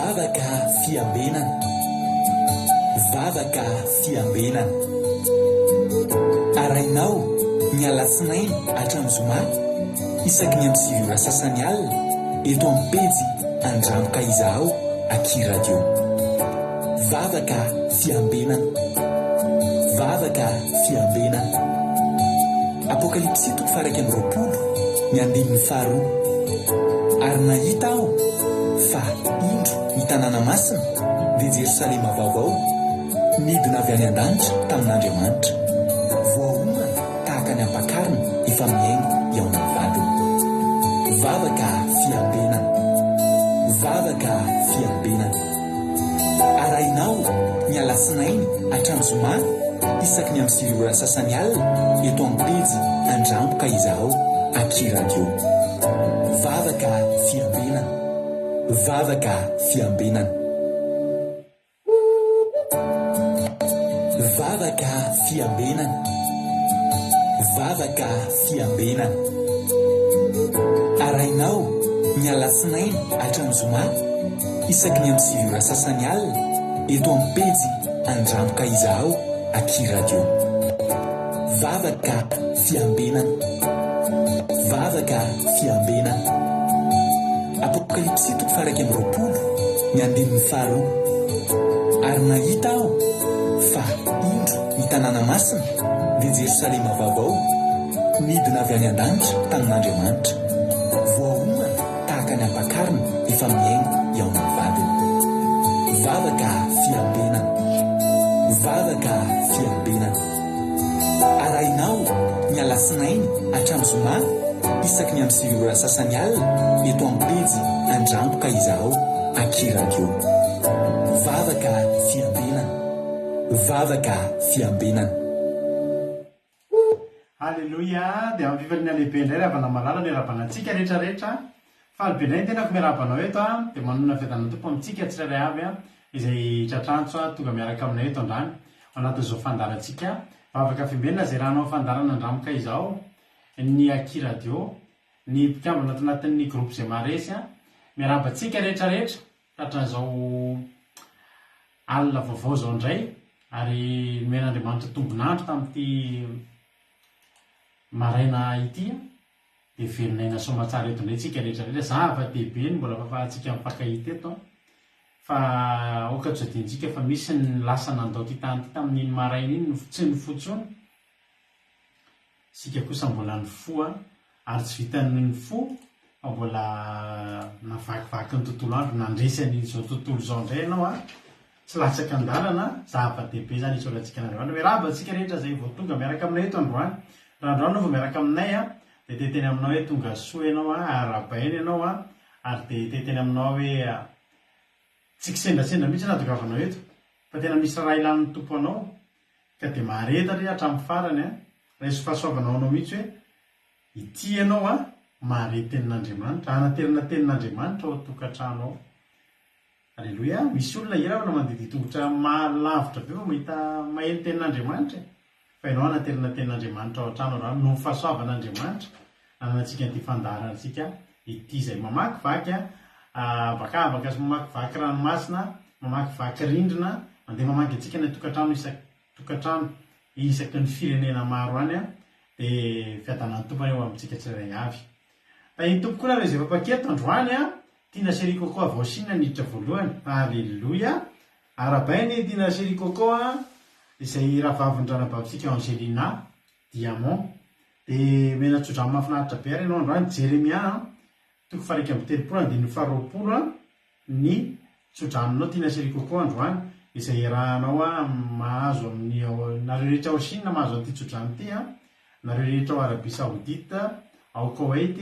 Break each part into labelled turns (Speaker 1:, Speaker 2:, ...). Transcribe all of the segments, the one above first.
Speaker 1: Vavaka fiambenana. Vavaka fiambenana. Arahinao ny alatsinainy hatramin'ny zoma isaky ny amin'ny 9 ora sasany alina eto amin'ny pejy Andramo ka izahao aky radio. Vavaka fiambenana. Vavaka fiambenana. Apokalypsy toko faha-21, ny andininy faharoa. Ary nahita aho fa, indro, ny tanàna masina, dia Jerosalema vaovao, nidina avy any an-danitra tamin'Andriamanitra. Voaomana tahaka ny ampakarina efa mihaingo hihaona amin'ny vadiny. Vavaka fiambenana. Vavaka fiambenana. Arahinao ny alatsinainy hatramin'ny zoma isaky ny amin'ny 9 ora sasany alina eto amin'ny pejy Andramo ka izahao aky radio. Vavaka fiambenana. Vavaka fiambenana. Vavaka fiambenana. Vavaka fiambenana. Arahinao ny alatsinainy hatramin'ny zoma isaky ny amin'ny 9 ora sasany alina eto amin'ny pejy Andramo ka izahao aky radio. Vavaka fiambenana. Vavaka fiambenana. Apokalypsy toko faha-21, ny andininy faharoa. Ary nahita aho fa, indro, ny tanàna masina, dia Jerosalema vaovao, nidina avy any an-danitra tamin'Andriamanitra. Voaomana tahaka ny ampakarina efa mihaingo hihaona amin'ny vadiny. Vavaka fiambenana. Vavaka fiambenana. Arahinao ny alatsinainy hatramin'ny zoma isaky ny amin'ny 9 ora sasany alina eto amin'ny pejy Andramo ka izahao aky radio. Vavaka fiambenana. Vavaka fiambenana.
Speaker 2: Aleloia! Dia amin'ny fifaliana lehibe indray ry havana malala no iarahabana antsika rehetra rehetra. Faly be indray ny tenako miarahaba anao eto an, dia manonona fiadanan'ny Tompo amintsika tsirairay avy an, izay tratr'antso an, tonga miaraka aminay eto androany, ao anatin'izao fandaharantsika Vavaka Fimbenina izay rahanao fandaharana Andramoka izao, ny Aky Radio, ny mpikambana ato anatin'ny groupe izay maharesy an. Miarahaba antsika rehetra rehetra tratran'izao alina vaovao izao indray ary nomen'Andriamanitra tombon'andro tamin'ity maraina ity dia velon'aina soamatsara eto indray tsika rehetra rehetra. Zava-dehibe ny mbola fahafahantsika mifankahita eto fa aoka tsy hadinontsika fa misy ny lasa nandao ity tany ity tamin'iny maraina iny tsy nifoha intsony. Isika kosa mbola nifoha ary tsy vitan'ny nifoha fa mbola navakivaky ny tontolo andro, nandresy an'izao tontolo izao indray ianao an! Tsy latsaka an-dalana, zava-dehibe izany isaorantsika an'Andriamanitra. Miarahaba antsika rehetra izay vao tonga miaraka aminay eto androany. Raha androany ianao vao miaraka aminay an, dia te hiteny aminao hoe tonga soa ianao an, arahabaina ianao an, ary dia te hiteny aminao hoe tsy kisendrasendra mihitsy ny nahatongavanao eto, fa tena misy raha ilan'ny Tompo anao, ka dia mahareta re hatramin'ny farany an, raiso fahasoavana ho anao mihitsy hoe ity ianao an, mahare tenin'Andriamanitra, hanaterana tenin'Andriamanitra ao an-tokantrano ao. Aleloia, misy olona hiravana mandidia tongotra lavitra be vao mahita maheno tenin'Andriamanitra e! Fa ianao hanaterana tenin'Andriamanitra ao an-trano androany noho ny fahasoavan'Andriamanitra nananantsika an'ity fandaharantsika ity izay mamakivaky habakabaka sy mamakivaky ranomasina, mamakivaky rindrina, mandeha mamangy antsika any an-tokantrano isan-tokantrano isaky ny firenena maro any dia fiadanan'ny Tompo anie ho amintsika tsirairay avy. Tahin'ny Tompo koa nareo izay efa mpaketo androany a! Tiana Chérie Coco avy ao Chine niditra voalohany. Alléluia! Arahabaina i Tiana Chérie Coco a! Izay rahavavin'ny-dranabavintsika Angelina Diamond. Dia omena tsodrano mahafinaritra be ary ianao androany. Jeremia a! Toko faha-31 andininy faharoapolo a! Ny tsodranonao Tiana Chérie Coco androany izay iarahanao mahazo amin'ny ao nareo rehetra ao Chine mahazo an'ity tsodrano ity a! Nareo rehetra ao Arabie Saoudite, ao Koweït,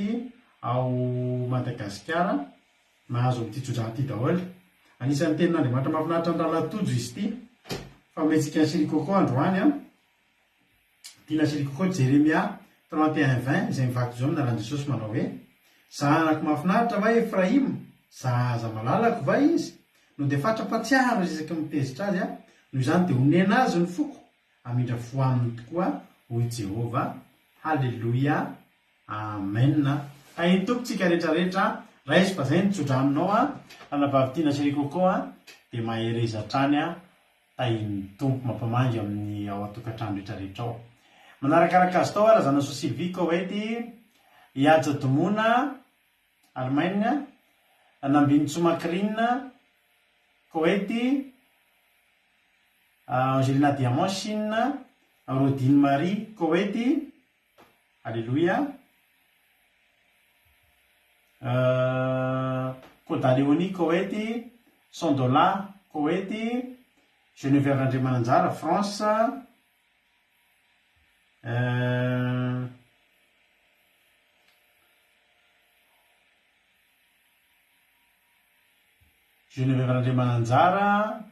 Speaker 2: ao Madagasikara mahazo an'ity tsodrano ity daholo. Anisan'ny tenin'Andriamanitra mahafinaritra ny Rahalahy Tojo izy ity fa omentsika an'i Chérie Coco androany a! Tiana Chérie Coco Jeremia 31 20 izay mivaky izao amin'ny anaran'i Jesosy manao hoe, Zanako mahafinaritra va Efraima? Zaza malalako va izy? No dia fatra-patsiaro izy isaky ny mitezitra azy aho, noho izany dia honena azy ny foko, hamindra fo aminy tokoa, hoy Jehovah. Haleloia! Amen! Tahin'ny Tompo tsika rehetra rehetra. Raiso fa zay ny tsodranonao a, ranabavy Tiana Chérie Coco a, dia mahereza hatrany a, tahin'ny Tompo mampamangy amin'ny ao an-tokantrano rehetra rehetra ao. Manarakaraka azy tao a, Razanasoa Sylvie, Koweït, i Haja Domona, Allemagne, Nambinintsoa Macrine, Koweït, Angelina Diamant, Chine, Rodine Marie, Koweït, Aleloia. Koda Léonie, Koety, Sondola, Koety, Geneviève Randriamananjara, France. Geneviève Randriamananjara.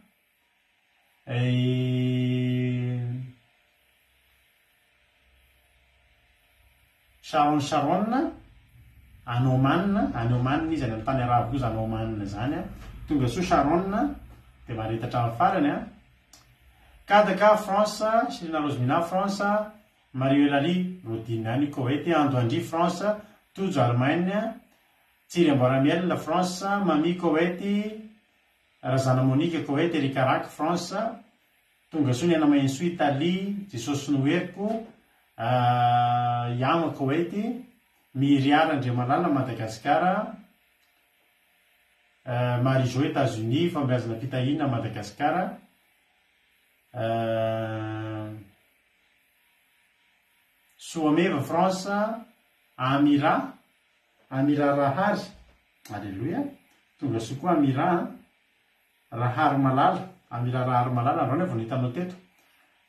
Speaker 2: Sharon Sharon, any Oman, any Oman izy, any amin'ny tany arabo koa izany Oman izany an. Tonga soa Sharon, dia mahareta hatramin'ny farany an. Kadaka, France, Shirina Rosemina, France, Marie Eulalie, Rodine any Koety, Ando Andria, France, Tojo, Allemagne, Tsiry Amboaramiel, France, Mamy, Koety, Razana Monica, Koety, Eric Arak, France, Tonga soa ny Anamahensoa, Italie, Jesosy no heriko, Yama, Koety, Miriara Andriamalala, Madagasikara, Marie Jo, Etats-Unis, Fahombiazana Fitahiana, Madagasikara, Soameva, France, Amira, Amira Rahary, Aleloia, tonga soa koa Amira an! Raharimalala, Amira Raharimalala, androany aho vao nahita anao teto,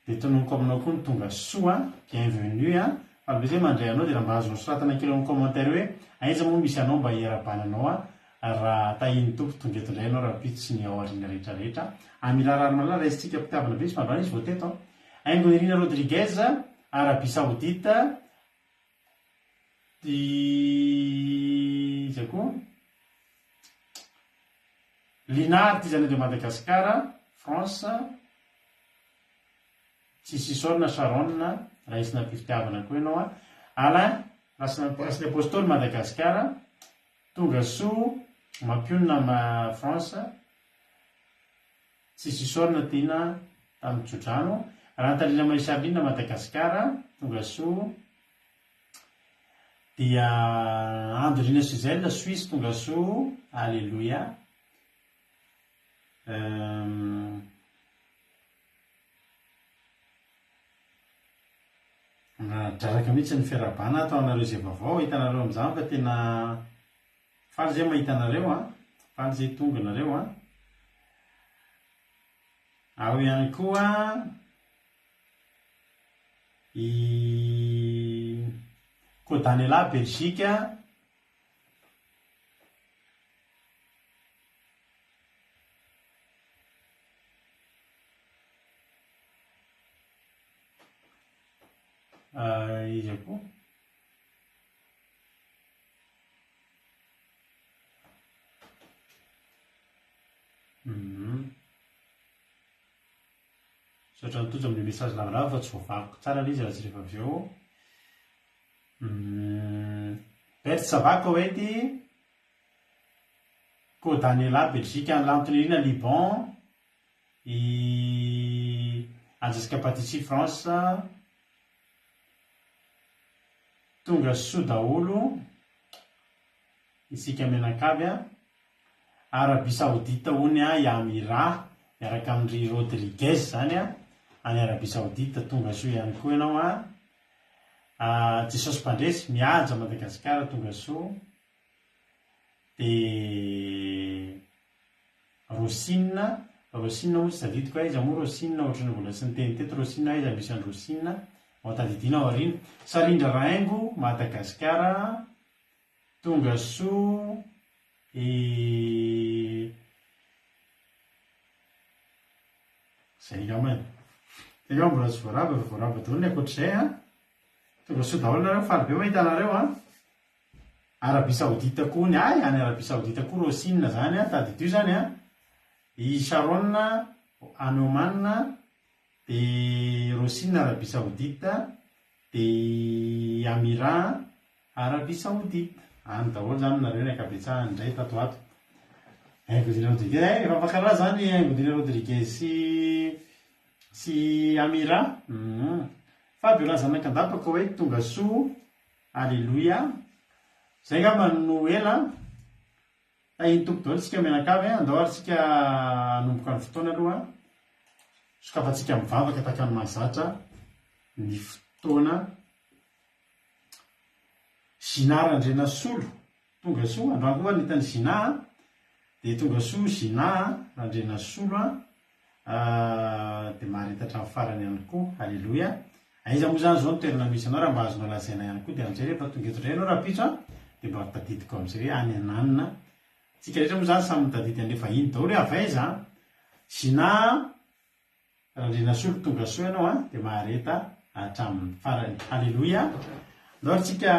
Speaker 2: dia tononiko aminao koa ny tonga soa an, bienvenue an, faly be zay mandray anao, dia raha mba azonao soratana kely ao amin'ny commentaire hoe aiza moa misy anao mba hiarahabana anao an, raha tahian'ny Tompo tonga eto indray ianao rahampitso sy ny ao aoriana rehetra rehetra. Amira Raharimalala, raisintsika am-pitiavana be izy fa androany izy vao teto an. Haingo Nirina Rodriguez, Arabie Saoudite, Iza koa? Lina artisanat de Madagascar, France, Tsisy isaorana Sharon, raisina am-pitiavana koa ianao an. Alain, Rasin'ny Apostoly Madagascar, tonga soa, mampionona ma France, Tsisy isaorana Tiana tamin'ny tsodrano. Rantalina Marie Charline Madagascar, tonga soa. Dia Andrina Suzelle Suisse, tonga soa. Alléluia. Midraraka mihitsy ny fiarahabana ato anareo izay vaovao, hitanareo amin'izany fa tena Faly zay mahita anareo a! Faly zay tonga nareo a! Ao ihany koa i Kodanela Belgique. Iza koa? Misaotra an'i Tojo amin'ny message lavalava fa tsy voavakiko tsara ilay izy raha tsy rehefa avy eo. Bert ça va Koweït? Ko Daniela Belgique, Lantonirina Liban, i Anjesica Patici France. Tonga soa daholo isika mianakavy a! Arabie Saoudite hono a i Amira miaraka amin-dry Rodriguez zany a, any Arabie Saoudite, tonga soa ihany koa ianao a! Jesosy Mpandresy, mihaja Madagasikara tonga soa. Dia Rosina, Rosina moa tsy tadidiko aiza moa Rosina ohatran'ny mbola tsy niteny teto Rosina aiza misy an'i Rosina ao tadidiana ao aoriana. Sarindra Rahaingo, Madagasikara, tonga soa i Zay angamba e. Zay angamba mbola tsy voaraba fa voaraba daholo ny ankoatr'izay an. Tonga soa daholo nareo, faly be mahita anareo an. Arabie Saoudite koa ny ahy, any Arabie Saoudite koa Rosine zany an, tadidio zany an, i Sharon any Oman, de Rosine Arabie Saoudite, de i Amira Arabie Saoudite. Any daholo zany nareo ny ankabetsahany indray tato ho ato. Haingodina Rodriguez, eh, efa mifankahalala zany Haingodina Rodriguez sy sy Amira. Hum. Fabiola zanak'Andapa hoe tonga soa. Aleloia. Zay angamba no ela. Tahin'ny Tompo daholo isika mianakavy a! Andao ary isika hanomboka ny fotoana aloha. Sokafantsika mivavaka tahaka ny mahazatra ny fotoana. Gina Randrianasolo, tonga soa. Androany koa nahita an'i Gina a! Dia tonga soa Gina Randrianasolo a! Dia mahareta hatramin'ny farany ihany koa. Aleloia. Aiza moa izany izao ny toerana misy anao raha mba azonao lazaina ihany koa dia amin'izay rehefa tonga eto indray ianao rahampitso an, dia mba tadidiko amin'izay hoe any ananona. Tsika rehetra moa izany samy mitadidy an'ilay vahiny daholo hoe avy aiza an. Gina Randrianasolo tonga soa ianao an, dia mahareta hatramin'ny farany. Aleloia. Andao ary tsika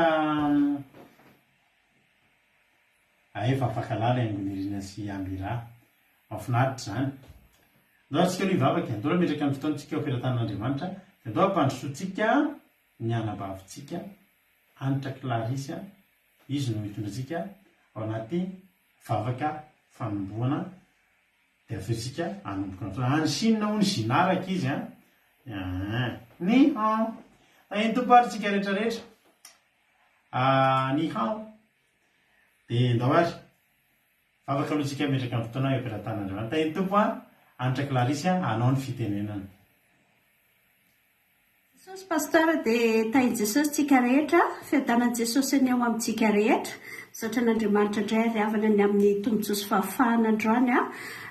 Speaker 2: Efa mifankahalala i Angonirina sy Amira. Mahafinaritra izany. Andao ary tsika aloha hivavaka e. Andao hametraka ny fotoantsika eo am-pelatanan'Andriamanitra. Dia andao hampandrosoantsika ny anabavintsika, Hanitra Clarisse. Izy no hitondra antsika ao anaty vavaka fanombohana. Dia avy eo tsika hanomboka ny fotoana. Any Chine hono Gina rankizy an. Ni hao. Tahin'ny Tompo ary tsika rehetra rehetra. Ni hao. Dia ndao ary. Vavaka aloha tsika hametraka ny fotoana eo am-pelatanan'Andriamanitra. Tahin'ny Tompo an. Hanitra Clarisse hanao ny fitenenana.
Speaker 3: Jesosy Pasteur dia tahin'i Jesosy tsika rehetra, fiadanan'i Jesosy anie ho amintsika rehetra. Misaotra an'Andriamanitra indray ary havana ny amin'ny tombontsoa sy fahafahana androany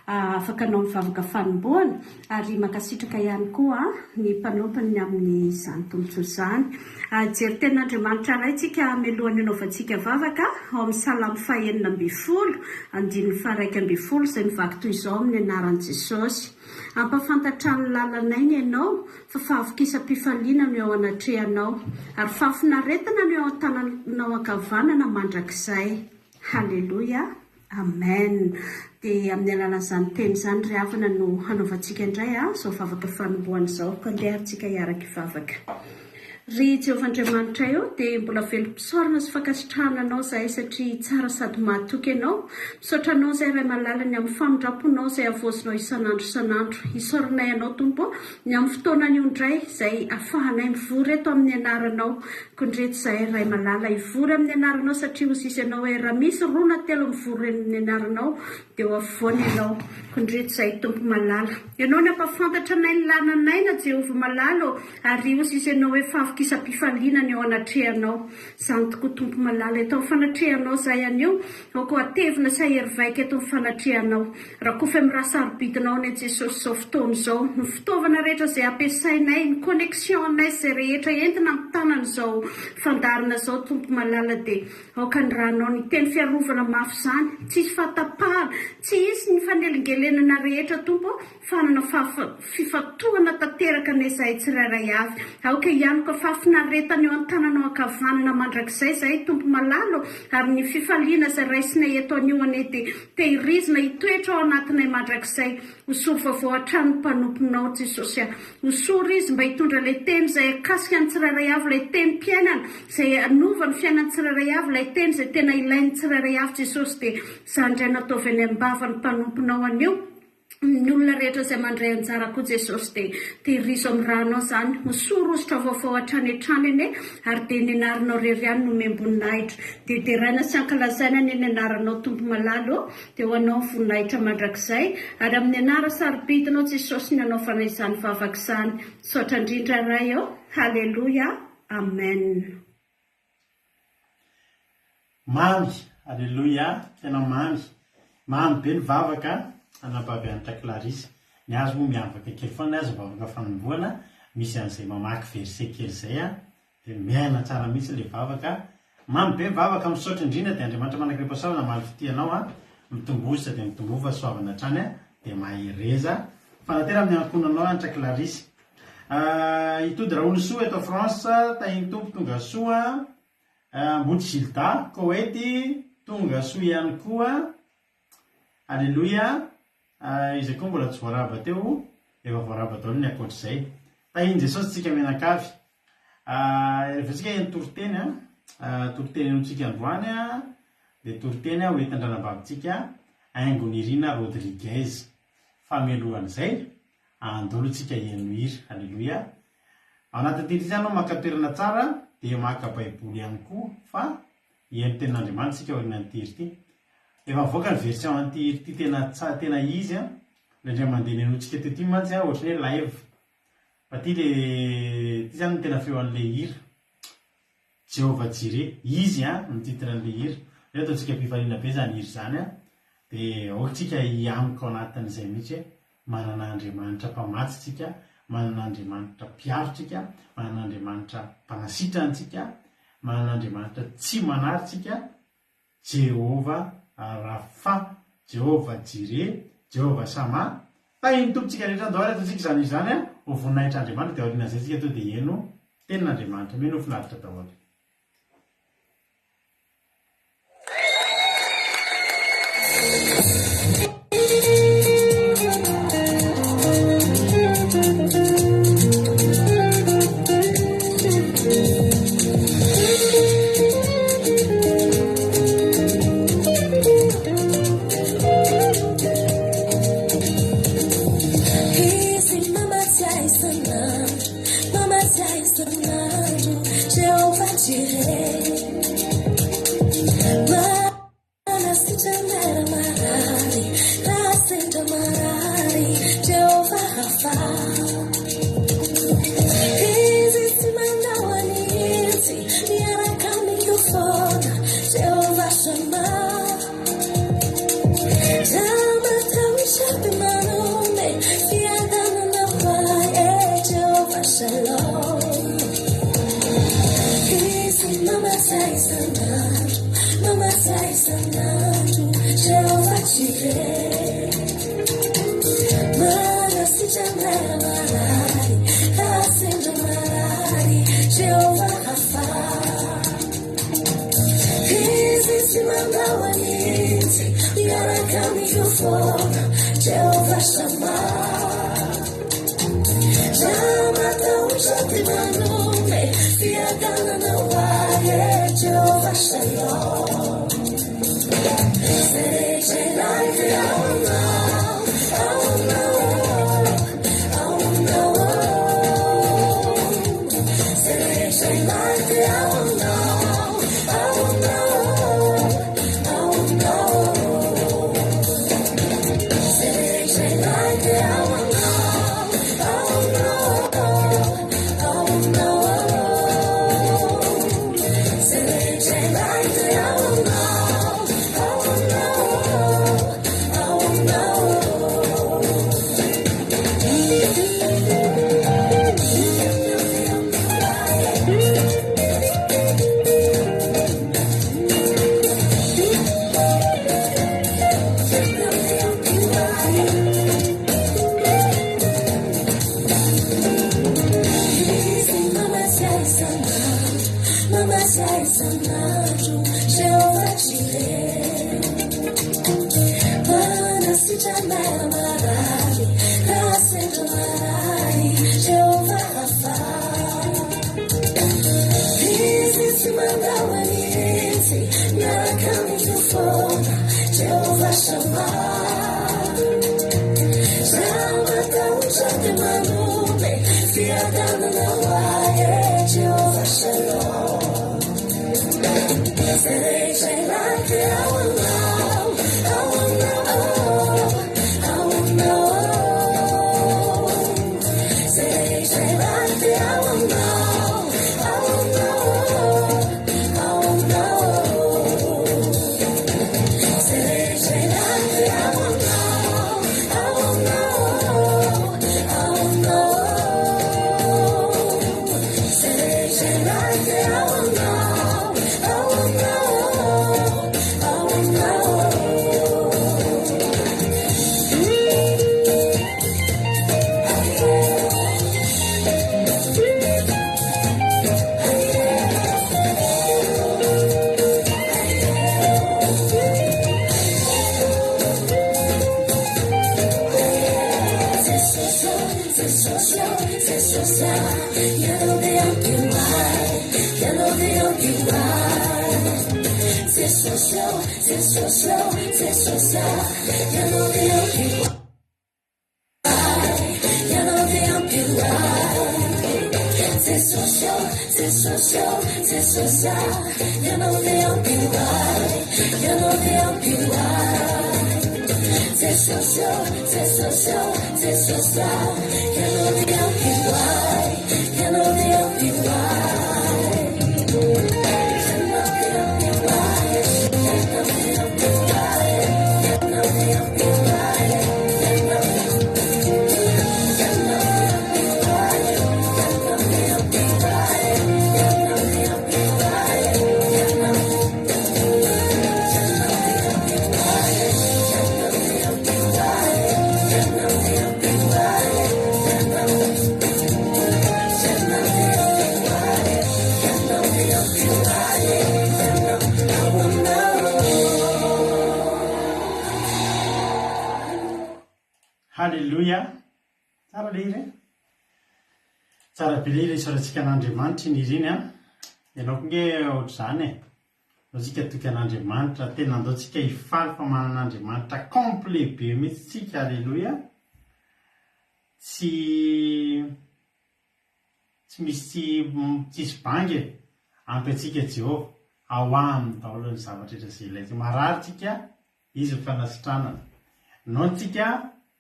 Speaker 3: afaka hanao ny vavaka fanombohana ary mankasitraka ihany koa ny mpanompony ny amin'izany tombontsoa izany. Hijery tenin'Andriamanitra iray tsika mialohan'ny hanaovantsika vavaka ao amin'ny Salamo faha-16 andininy faha-11 izay mivaky toy izao amin'ny anaran'i Jesosy. Hampahafantatra ny lalanay ny Ianao, fa fahavokisam-pifaliana no eo anatrehanao, ary fahafinaretana no eo an-tananao ankavanana mandrakizay. Haleloia. Amen. Dia amin'ny alalan'izany teny izany ry havana no hanaovantsika indray izao vavaka fanombohana izao. Koa andeha ary tsika hiaraka hivavaka. Ry Jehovah Andriamanitray ô, dia mbola velom-pisaorana sy fankasitrahana Anao izahay satria tsara sady mahatoky Ianao. Misaotra Anao izahay Ray malala ny amin'ny famindram-ponao izay havaozinao isan'andro isan'andro. Isaoranay Anao Tompo ô, ny amin'ny fotoana anio indray izay afahanay mivory eto amin'ny Anaranao. Kondreto izahay Ray malala hivory amin'ny Anaranao satria hoy sisa Ianao hoe raha misy roa na telo mivory amin'ny Anaranao dia eo afovoany Ianao. Kondreto izahay Tompo malala. Ianao nampahafantatra anay ny lananay na Jehovah malala ô. Ary hoy izy ianao hoe fahavokisam-pifaliana ny eo anatrehanao. Izany tokoa Tompo malala, eto amin'ny fanatrehanao izahay anio, aoka ho hatevina sy hahery vaika eto amin'ny fanatrehanao. Rakofy amin'ny rà sarobidinao anie Jesosy izao fotoana izao. Ny fitaovana rehetra izay ampiasainay, ny connexion-nay sy izay rehetra entina amin'ny tanana izao fandaharana izao Tompo malala dia aoka ny rànao, ny teny fiarovana mafy izany, tsy hisy fahatapahana, tsy hisy ny fanelingelenana rehetra Tompo ô, Fanana fifantohana tanteraka anie izahay tsirairay avy. Aoka hianoka fahafinaretana eo an-tananao ankavanana mandrakizay izahay Tompo malala ô, ary ny fifaliana izay raisinay eto anio anie dia tehirizina hitoetra ao anatinay mandrakizay. Hosory vaovao hatrany ny mpanomponao Jesosy a. Hosory izy mba hitondra ilay teny izay hahakasika ny tsirairay avy, ilay tenim-piainana izay hanova ny fiainan'ny tsirairay avy, ilay teny izay tena ilain'ny tsirairay avy Jesosy dia izany indray no ataovy any am-bavan'ny mpanomponao anio. Ny olona rehetra izay mandray anjara koa Jesosy dia tehirizo amin'ny ranao izany ho soa rosotra vaovao hatrany hatrany anie ary dia ny anaranao rery ihany no omem-boninahitra dia deraina sy ankalazaina anie ny anaranao Tompo malala ô dia ho anao ny voninahitra mandrakizay ary amin'ny anara sarobidinao Jesosy ny anaovana izany vavaka izany misaotra indrindra Ray ô Haleloia Amen.
Speaker 2: Mamy! Aleloia! Tena mamy! Mamy be ny vavaka anabavy Hanitra Clarisse. Ny azy moa miavaka kely foana, ny azy vavaka fanombohana, misy an'izay mamaky verset kely izay an, dia miaina tsara mihitsy ilay vavaka. Mamy be ny vavaka, misaotra indrindra dia Andriamanitra manakirem-pahasoavana hamaly fitia anao an, mitomboa dia mitomboa fahasoavana hatrany an, dia mahereza. Fanatera amin'ny ankohonanao Hanitra Clarisse. Hitody Raolosoa eto France, tahin'ny Tompo tonga soa. Ambotry Gilda, Koety, tonga soa ihany koa. Aleloia. Iza koa mbola tsy voarahaba teo? Efa voarahaba daholo ny ankoatr'izay. Tahin'i Jesosy tsika mianakavy. Rehefa tsika heno toriteny an. Toriteny henointsika androany dia toriteny ho entin-dranabavintsika Haingonirina Rodriguez. Fa mialohan'izay, andolo tsika heno hira. Aleloia. Ao anatin'ity hira ity izany ianao maka toerana tsara dia maka baiboly ihany koa fa heno tenin'Andriamanitra isika aorianan'ity hira ity. Efa nivoaka ny version an'ity hira ity tena tsa tena izy an. Ilay indray mandeha nenointsika teto iny mantsy an ohatran'ny hoe live. Fa ity le ity izany no tena feo an'ilay hira. Jehovah Jireh, Izy an no titre an'ilay hira. Aleo ataontsika am-pifaliana be izany hira izany an. Dia aoka tsika hianoka ao anatin'izay mihitsy hoe manana Andriamanitra mpamatsy tsika, manana Andriamanitra mpiaro tsika, manana Andriamanitra mpanasitrana antsika, manana Andriamanitra tsy manary tsika, Jehovah Rapha, Jehovah Jireh, Jehovah Shammah, Tahin'ny Tompo tsika rehetra andao ary ataontsika izany hira izany ho voninahitr'Andriamanitra dia aorianan'izay tsika tonga dia heno tenin'Andriamanitra. Mino ho finaritra daholo.
Speaker 4: ahy. Jesosy ô, Jesosy ô, Jesosy ô, Ianao dia ampy ho ahy, Ianao dia ampy ho ahy. Jesosy ô, Jesosy ô, Jesosy ô, Ianao dia ampy ho ahy, Ianao dia ampy ho ahy. Jesosy ô, Jesosy ô, Jesosy ô, Ianao dia ampy ho ahy, Ianao dia ampy ho ahy. Ianao dia ampy ho ahy, Ianao dia ampy ho ahy, Ianao dia ampy ho ahy, Ianao Ianao dia ampy ho ahy, Ianao dia ampy ho ahy, Ianao dia ampy ho ahy, Ianao
Speaker 2: Haleloia! Tsara le hira e! Tsara be le hira isaorantsika an'Andriamanitra iny hira iny an! Ianao koa nge ohatr'izany e! Andao tsika hatoky an'Andriamanitra, tena andao tsika hifaly fa manana Andriamanitra complet be mihitsy tsika, aleloia, tsy tsy misy tsy tsisy banga e, ampy antsika Jehovah, ao aminy daholo ny zavatra rehetra izay ilaintsika, marary tsika, Izy ny fanasitranana, noana tsika,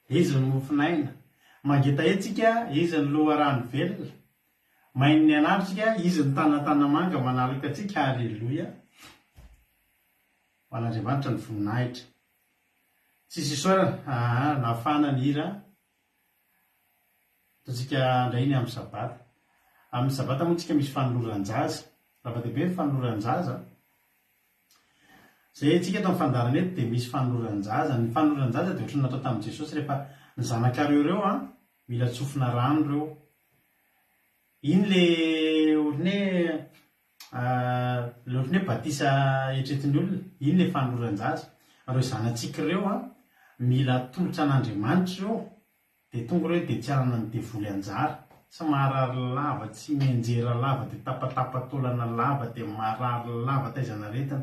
Speaker 2: Izy ny mofon'aina, mangetaheta tsika, Izy ny loharano velona, Main'ny anaritsika, Izy ny tanantanamanga manaloka antsika, Aleloia! Ho an'Andriamanitra ny voninahitra. Tsisy isaorana, aa, nafana ny hira, ataontsika indray ny amin'ny sabata. Amin'ny sabata moa tsika misy fanoloran-jaza, zava-dehibe ny fanoloran-jaza. Izay antsika eto amin'ny fandaharana eto dia misy fanoloran-jaza, ny fanoloran-jaza dia ohatran'ny natao tamin'i Jesosy rehefa ny zanakareo ireo an, mila tsofina rano ireo. Iny le ohatran'ny hoe le ohatran'ny hoe batisa eritreretin'ny olona, iny le fanoloran-jaza. Ireo zanatsika ireo an, mila atolotra an'Andriamanitra ireo, dia tonga ireo dia tsy ananan'ny devoly anjara. Tsy marary lava, tsy mianjera lava, dia tapatapa-taolana lava, dia marary lava taizan'aretina.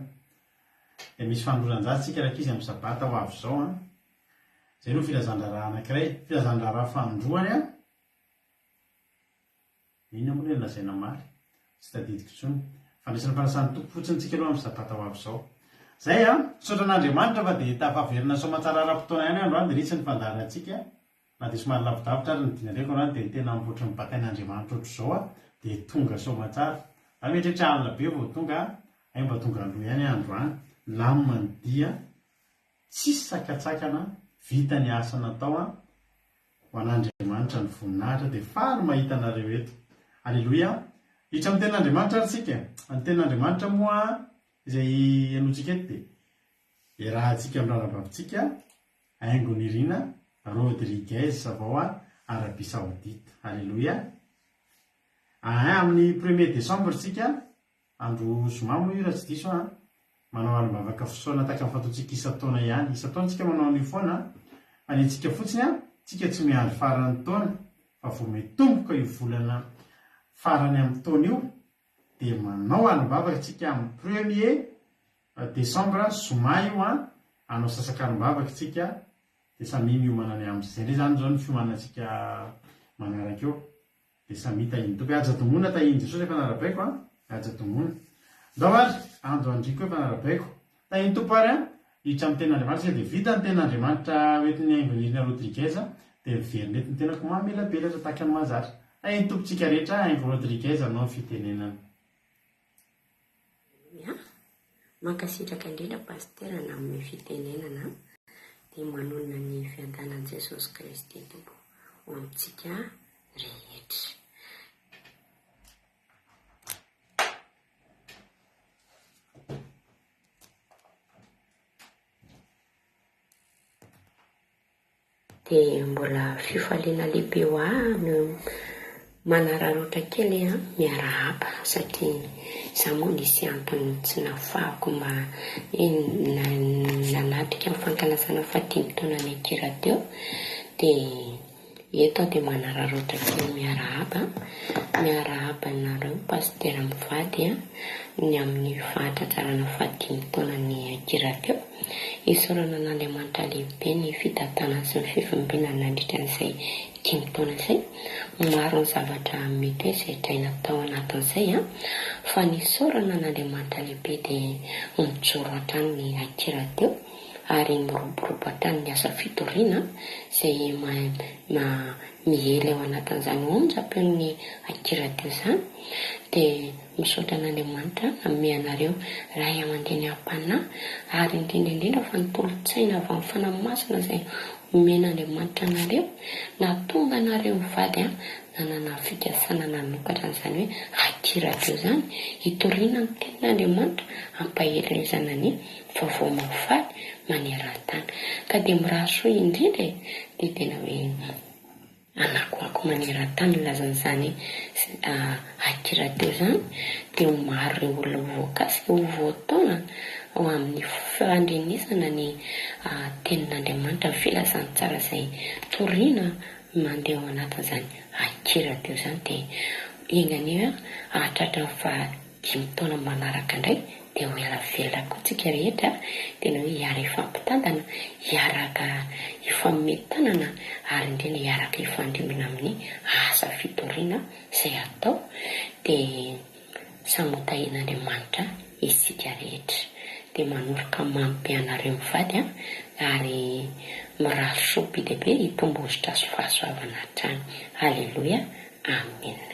Speaker 2: Dia misy fanoloran-jaza tsika rankizy amin'ny sabata ho avy izao an. Izay no filazan-draharaha anankiray. Filazan-draharaha fanindroany an. Inona moa ilay nolazaina omaly? Tsy tadidiko intsony. Fandraisana fanasan'ny Tompo fotsiny tsika aloha amin'ny sabata ho avy izao. Izay an! Misaotra an'Andriamanitra fa dia tafaverina soamantsara ara-potoana ihany androany dia nisy ny fandaharantsika. Na dia somary lavidavitra ary ny dinareko androany dia tena mivoatry ny batain'Andriamanitra ohatr'izao aho dia tonga soamantsara. Za mieritreritra alina be vao tonga, hay mba tonga aloha ihany aho androany. Milamina ny dia, tsisy sakantsakana, vita ny asa natao an! Ho an'Andriamanitra ny voninahitra dia faly mahita anareo eto. Aleloia. Hiditra amin'ny tenin'Andriamanitra ary tsika. Ny tenin'Andriamanitra moa izay henointsika eto dia iarahantsika amin'ny ranabavintsika Haingonirina Rodriguez avy ao Arabie Saoudite. Aleloia. Ahin amin'ny premier décembre tsika Andro zoma moa io raha tsy diso aho an! Manao alim-bavaka fisaorana tahaka ny fataontsika isan-taona ihany. Isan-taona tsika manao an'io foana an! Fa ny antsika fotsiny an, tsika tsy miandry faran'ny taona fa vao mitomboka io volana farany amin'ny taona io dia manao alim-bavaka tsika amin'ny premier décembre, zoma io an, hanao sasak'alim-bavaka tsika dia samia miomana ny amin'izay. Izay indray izany izao ny fiomanantsika manaraka eo. Dia samia tahin'ny Tompo. Haja Domona tahin'i Jesosy efa narabaiko an! Haja Domona. Ndao ary, Ando Andriako efa narabaiko. Tahin'ny Tompo ary an! Hiditra amin'ny tenin'Andriamanitra isika dia vita ny tenin'Andriamanitra hoentin'i Haingonirina Rodriguez dia miverina eto ny tenako mamelabelatra tahaka ny mahazatra. Tahin'ny Tompo tsika rehetra, Haingo Rodriguez hanao ny fitenenana.
Speaker 5: Aleloia! Mankasitraka indrindra Pasitera nanome fitenenana dia manonona ny fiadanan'i Jesosy Kristy Tompo ho amintsika rehetra. Dia mbola fifaliana lehibe ho ahy no manararaotra kely miarahaba satria izaho moa nisy antony tsy nahafahako mba nanatrika ny fankalazana fahadimy taonan'ny Akira teo dia. Eto aho dia manararaotra kely miarahaba, miarahaba anareo Pasitera mivady ny amin'ny fahatratrarana fahadimy taonan'ny Akira teo. Isaorana an'Andriamanitra lehibe ny fitantanany sy ny fivimbinany nandritra an'izay dimy taona izay. Maro ny zavatra mety hoe sedraina tao anatin'izay fa ny isaorana an'Andriamanitra lehibe dia mijoro hatrany ny Akira teo. ary miroborobo hatrany ny asa fitoriana izay miely ao anatin'izany onjam-peon'ny Akiradio izany, dia misaotra an'Andriamanitra nanome anareo ray aman-dreny am-panahy ary indrindra indrindra fa ny tolo-tsaina avy amin'ny Fanahy Masina izay omen'Andriamanitra anareo nahatonga anareo mivady nanana fikasana nanokatra an'izany hoe Akiradio izany hitoriana ny tenin'Andriamanitra hampaherezana ny Vaovao mahafaly maneran-tany. Ka dia mirary soa indrindra e! Dia tena hoe anakoako maneran-tany ny lazan'izany Akira teo izany, dia ho maro ireo olona ho voakasika, ho voataona ho amin'ny fandrenesana ny tenin'Andriamanitra, ny filazantsara izay toriana mandeha ao anatin'izany Akira teo izany. Dia enga anie hahatratra ny faha dimy taona manaraka indray dia ho ela velona koa tsika rehetra, tena hoe hiara hifampitantana, hiaraka hifanome tanana ary indrindra hiaraka hifandrimbona amin'ny asa fitoriana izay atao dia samy ho tahian'Andriamanitra isika rehetra. Dia manoroka mamy be anareo mivady an, ary mirary soa be dia be hitombo hosotra sy fahasoavana hatrany. Aleloia, Amena.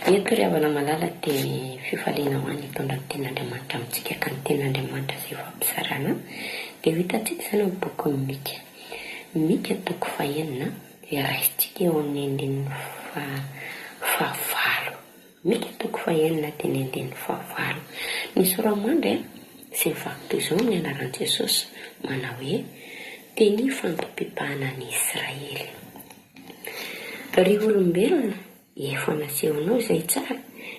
Speaker 5: Eto ry havana malala dia fifaliana ho ahy ny hitondra ny tenin'Andriamanitra amintsika ka ny tenin'Andriamanitra izay ifampizarana dia ho hitantsika izany ao amin'ny bokin'i Mika. Mika toko fahenina dia raisintsika eo amin'ny andininy fahavalo. Mika toko fahenina dia ny andininy fahavalo. Ny sora-mandry izay mivaky toy izao amin'ny anaran'i Jesosy manao hoe, Teny fampibebahana an'i Israely. Ry olombelona, efa nasehonao izay tsara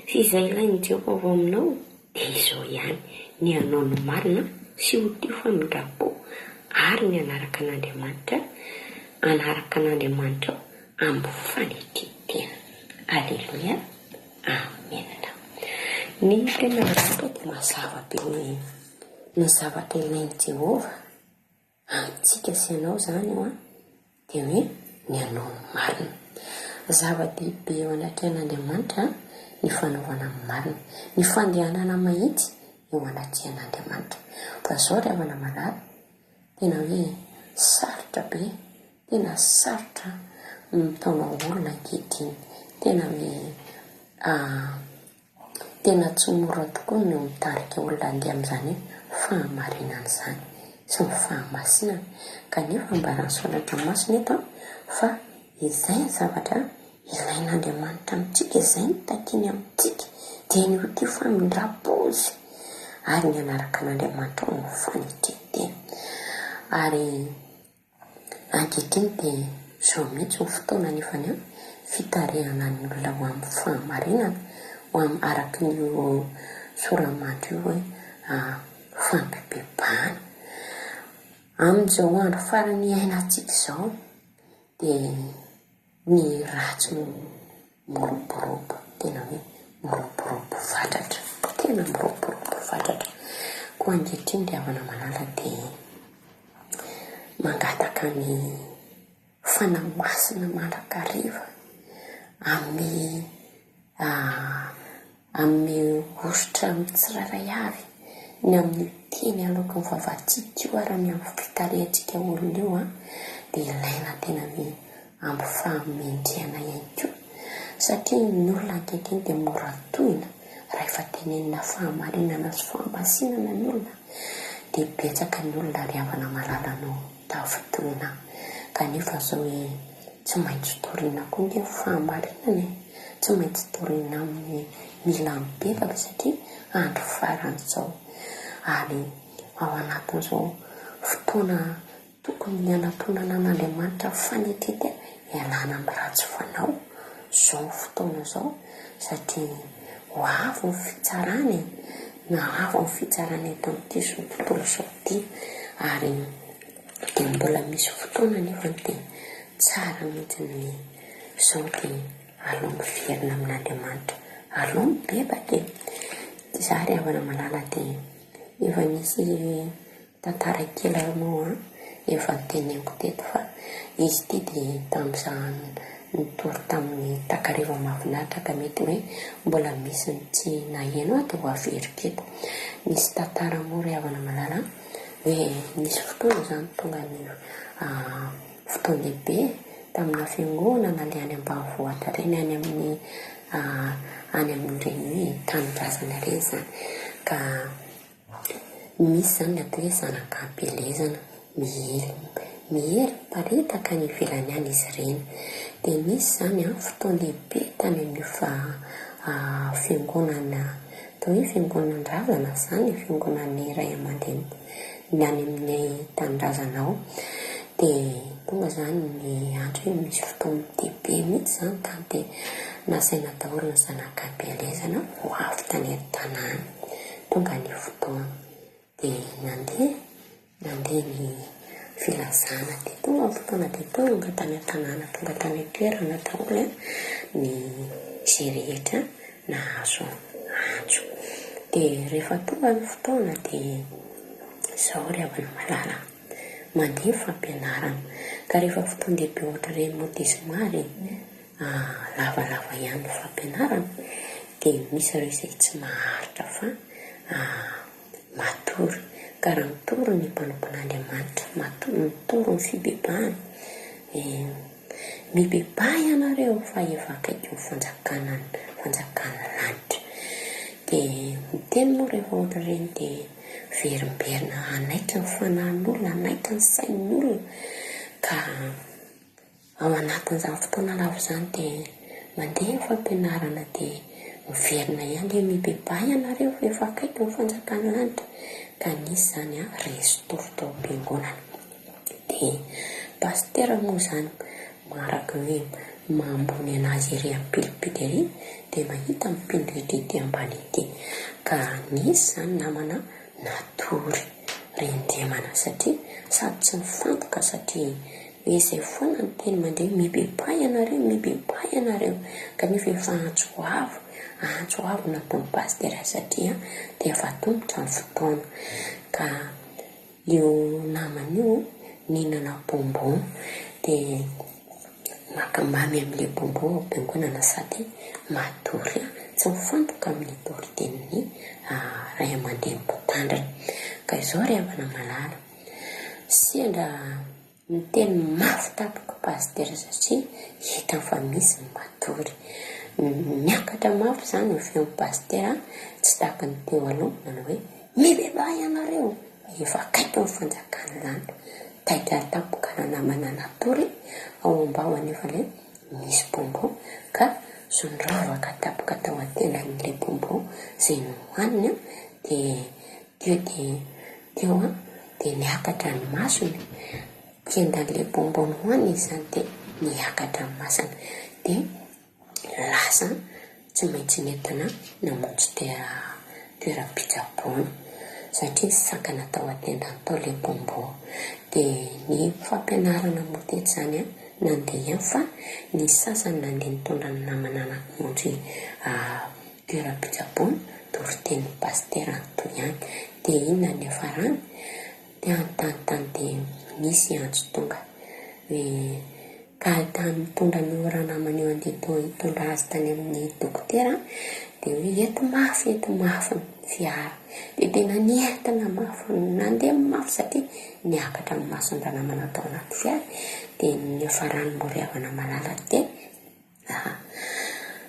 Speaker 5: sy izay ilain'i Jehovah ho aminao, dia izao ihany, ny hanao ny marina sy ho tia famindram-po ary ny hanaraka an'Andriamanitra, hanaraka an'Andriamanitrao amin'ny fanetren-tena. Aleloia! Amena. Ny tenin'Andriamanitra dia mazava be hoe ny zavatra ilain'i Jehovah Amintsika sy ianao izany io an, dia hoe ny hanao ny marina. Zava-dehibe eo anatrehan'Andriamanitra ny fanaovana ny marina, ny fandehanana mahitsy eo anatrehan'Andriamanitra. Fa izao ry havana malala, tena hoe sarotra be, tena sarotra ny mitaona olona ankehitriny, tena hoe Tena tsy mora tokoa ny mitarika olona handeha amin'izany hoe fahamarinana izany sy ny fahamasinana. Kanefa ambaran'ny Soratra Masina eto fa izay ny zavatra ilain'Andriamanitra amintsika, izay no takiany amintsika, dia ny ho tia famindram-po Izy ary ny hanaraka an'Andriamanitra ao amin'ny fanetren-tena. Ary Ankehitriny dia izao mihitsy no fotoana nefany an, fitarihana ny olona ho amin'ny fahamarinana, ho amin'ny araka io sora-mandry io hoe fampibebahana. Amin'izao andro farany iainantsika izao dia ny ratsy no miroborobo, tena hoe miroborobo fatratra, tena miroborobo fatratra. Koa ankehitriny ry havana malala dia mangataka ny Fanahy Masina mandrakariva amin'ny Amin'ny hosotra amin'ny tsirairay avy, ny amin'ny teny aloaky ny vavantsika io ary ny amin'ny fitarihantsika olona io dia ilaina tena ny amin'ny fahamendrehana ihany koa satria ny olona ankehitriny dia mora tohina rahefa tenenina fahamarinana sy fahamasinana ny olona dia betsaka ny olona ry havana malala no tafintohina kanefa zao hoe tsy maintsy torina koa nge ny fahamarinana e, tsy maintsy torina amin'ny mila mibebaka satria andro farany izao ary ao anatin'izao fotoana tokony hanatonana an'Andriamanitra fanetren-tena hialana amin'ny ratsy fanao izao fotoana izao satria ho avy ny fitsarana e, na avy ny fitsarana eto amin'ity izao tontolo izao ity ary dia mbola misy fotoana anefa dia. tsara mihitsy ny hoe izao dia aleo miverina amin'Andriamanitra, aleo mibebaka e! Izaho ry havana malala dia efa nisy tantara kely ary moa efa noteneniko teto fa izy ity dia tamin'izaho nitory tamin'ny takariva mahafinaritra ka mety hoe mbola misy ny tsy naheno aho dia ho averiko eto. Nisy tantara moa ry havana malala hoe nisy fotoana izany tonga ny fotoan-dehibe tamina fiangonana ilay any ambanivohitra ireny, any amin'ny any amin'ireny hoe tanindrazana ireny izany ka misy izany ny atao hoe zanak'ampielezana miely miely miparitaka any ivelany any izy ireny. Dia nisy izany an fotoan-dehibe tany amin'io fa fiangonana atao hoe fiangonan-drazana izany, fiangonan'ny ray aman-dreny ny any amin'ny tanindrazana ao. Dia tonga izany ny andro hoe misy fotoan-dehibe mihitsy izany tany dia nasaina daholo ny zanak'ampielezana ho avy tany an-tanàna. Tonga ny fotoana dia nandeha, nandeha ny filazana dia tonga ny fotoana dia tonga tany an-tanàna, tonga tany an-toerana daholo ny izay rehetra nahazo antso. Dia rehefa tonga ny fotoana dia izao ry havana malala, mandeha ny fampianarana ka rehefa fotoan-dehibe ohatr'ireny moa dia somary lavalava ihany ny fampianarana dia misy ireo izay tsy maharitra fa matory. Ka raha mitory ny mpanompon'Andriamanitra, matory, mitory ny fibebahana, mibebaha ianareo fa efa akaiky ny fanjakana, fanjakan'ny lanitra. Dia miteny moa rehefa ohatr'ireny dia miverimberina hanaitra ny fanahin'olona, hanaitra ny sain'olona ka Ao anatin'izany fotoana lava izany dia mandeha ny fampianarana dia miverina ihany hoe mibebaha ianareo fa efa akaiky ny fanjakan'ny lanitra ka nisy izany an resin-tory tao am-piangonana. Dia pasitera moa izany araka ny hoe maha ambony an'azy ery amin'ny pilipitra ery dia mahita ny mpino rehetra ety ambany ety ka nisy izany namana natory rendremana satria sady tsy nifantoka satria hoe izay foana ny teny mandeha hoe mibebaha ianareo, mibebaha ianareo kanefa efa antso avo, antso avo nataon'ny pasitera satria dia efa atomotra ny fotoana ka io namana io nihinana bonbon dia maka mamy amin'ilay bonbon ao am-piangonana sady matory tsy mifantoka amin'ny toritenin'ny ray aman-dreny mpitandrina. Ka izao ry havana malala, sendra niteny mafy tampoka pasitera satria hitany fa misy ny matory. Niakatra mafy izany ny feon'ny pasitera tsy tahaka ny teo aloha nanao hoe mibebaha ianareo! Efa akaiky ny fanjakan'ny lanitra. Taitra tampoka ranamana natory ao ambao anefa ilay misy bonbon ka sondravaka tampoka tao an-tendan'ilay bonbon izay nohaniny dia teo dia teo dia niakatra ny masony, kendan'ilay bonbon nohaniny izany dia niakatra ny masony dia Lasa tsy maintsy nentina namonjy toeram-pitsaboana satria nisakana tao an-tendany tao ilay bonbon. Dia ny fampianarana moa teto izany nandeha ihany fa ny sasany nandeha nitondra ny namana namonjy toeram-pitsaboana, toritenin'ny pasitera nitohy ihany. Dia inona no niafarany? Te hanontany tany dia nisy antso tonga hoe ka tany nitondra an'io ranamana io andeha hitondra azy tany amin'ny dokotera dia hoe ento mafy ento mafy ny fiara. Dia tena nientana mafy, nandeha mafy satria niakatra ny mason-dranamana tao anaty fiara dia niafarany Morihavana Malala dia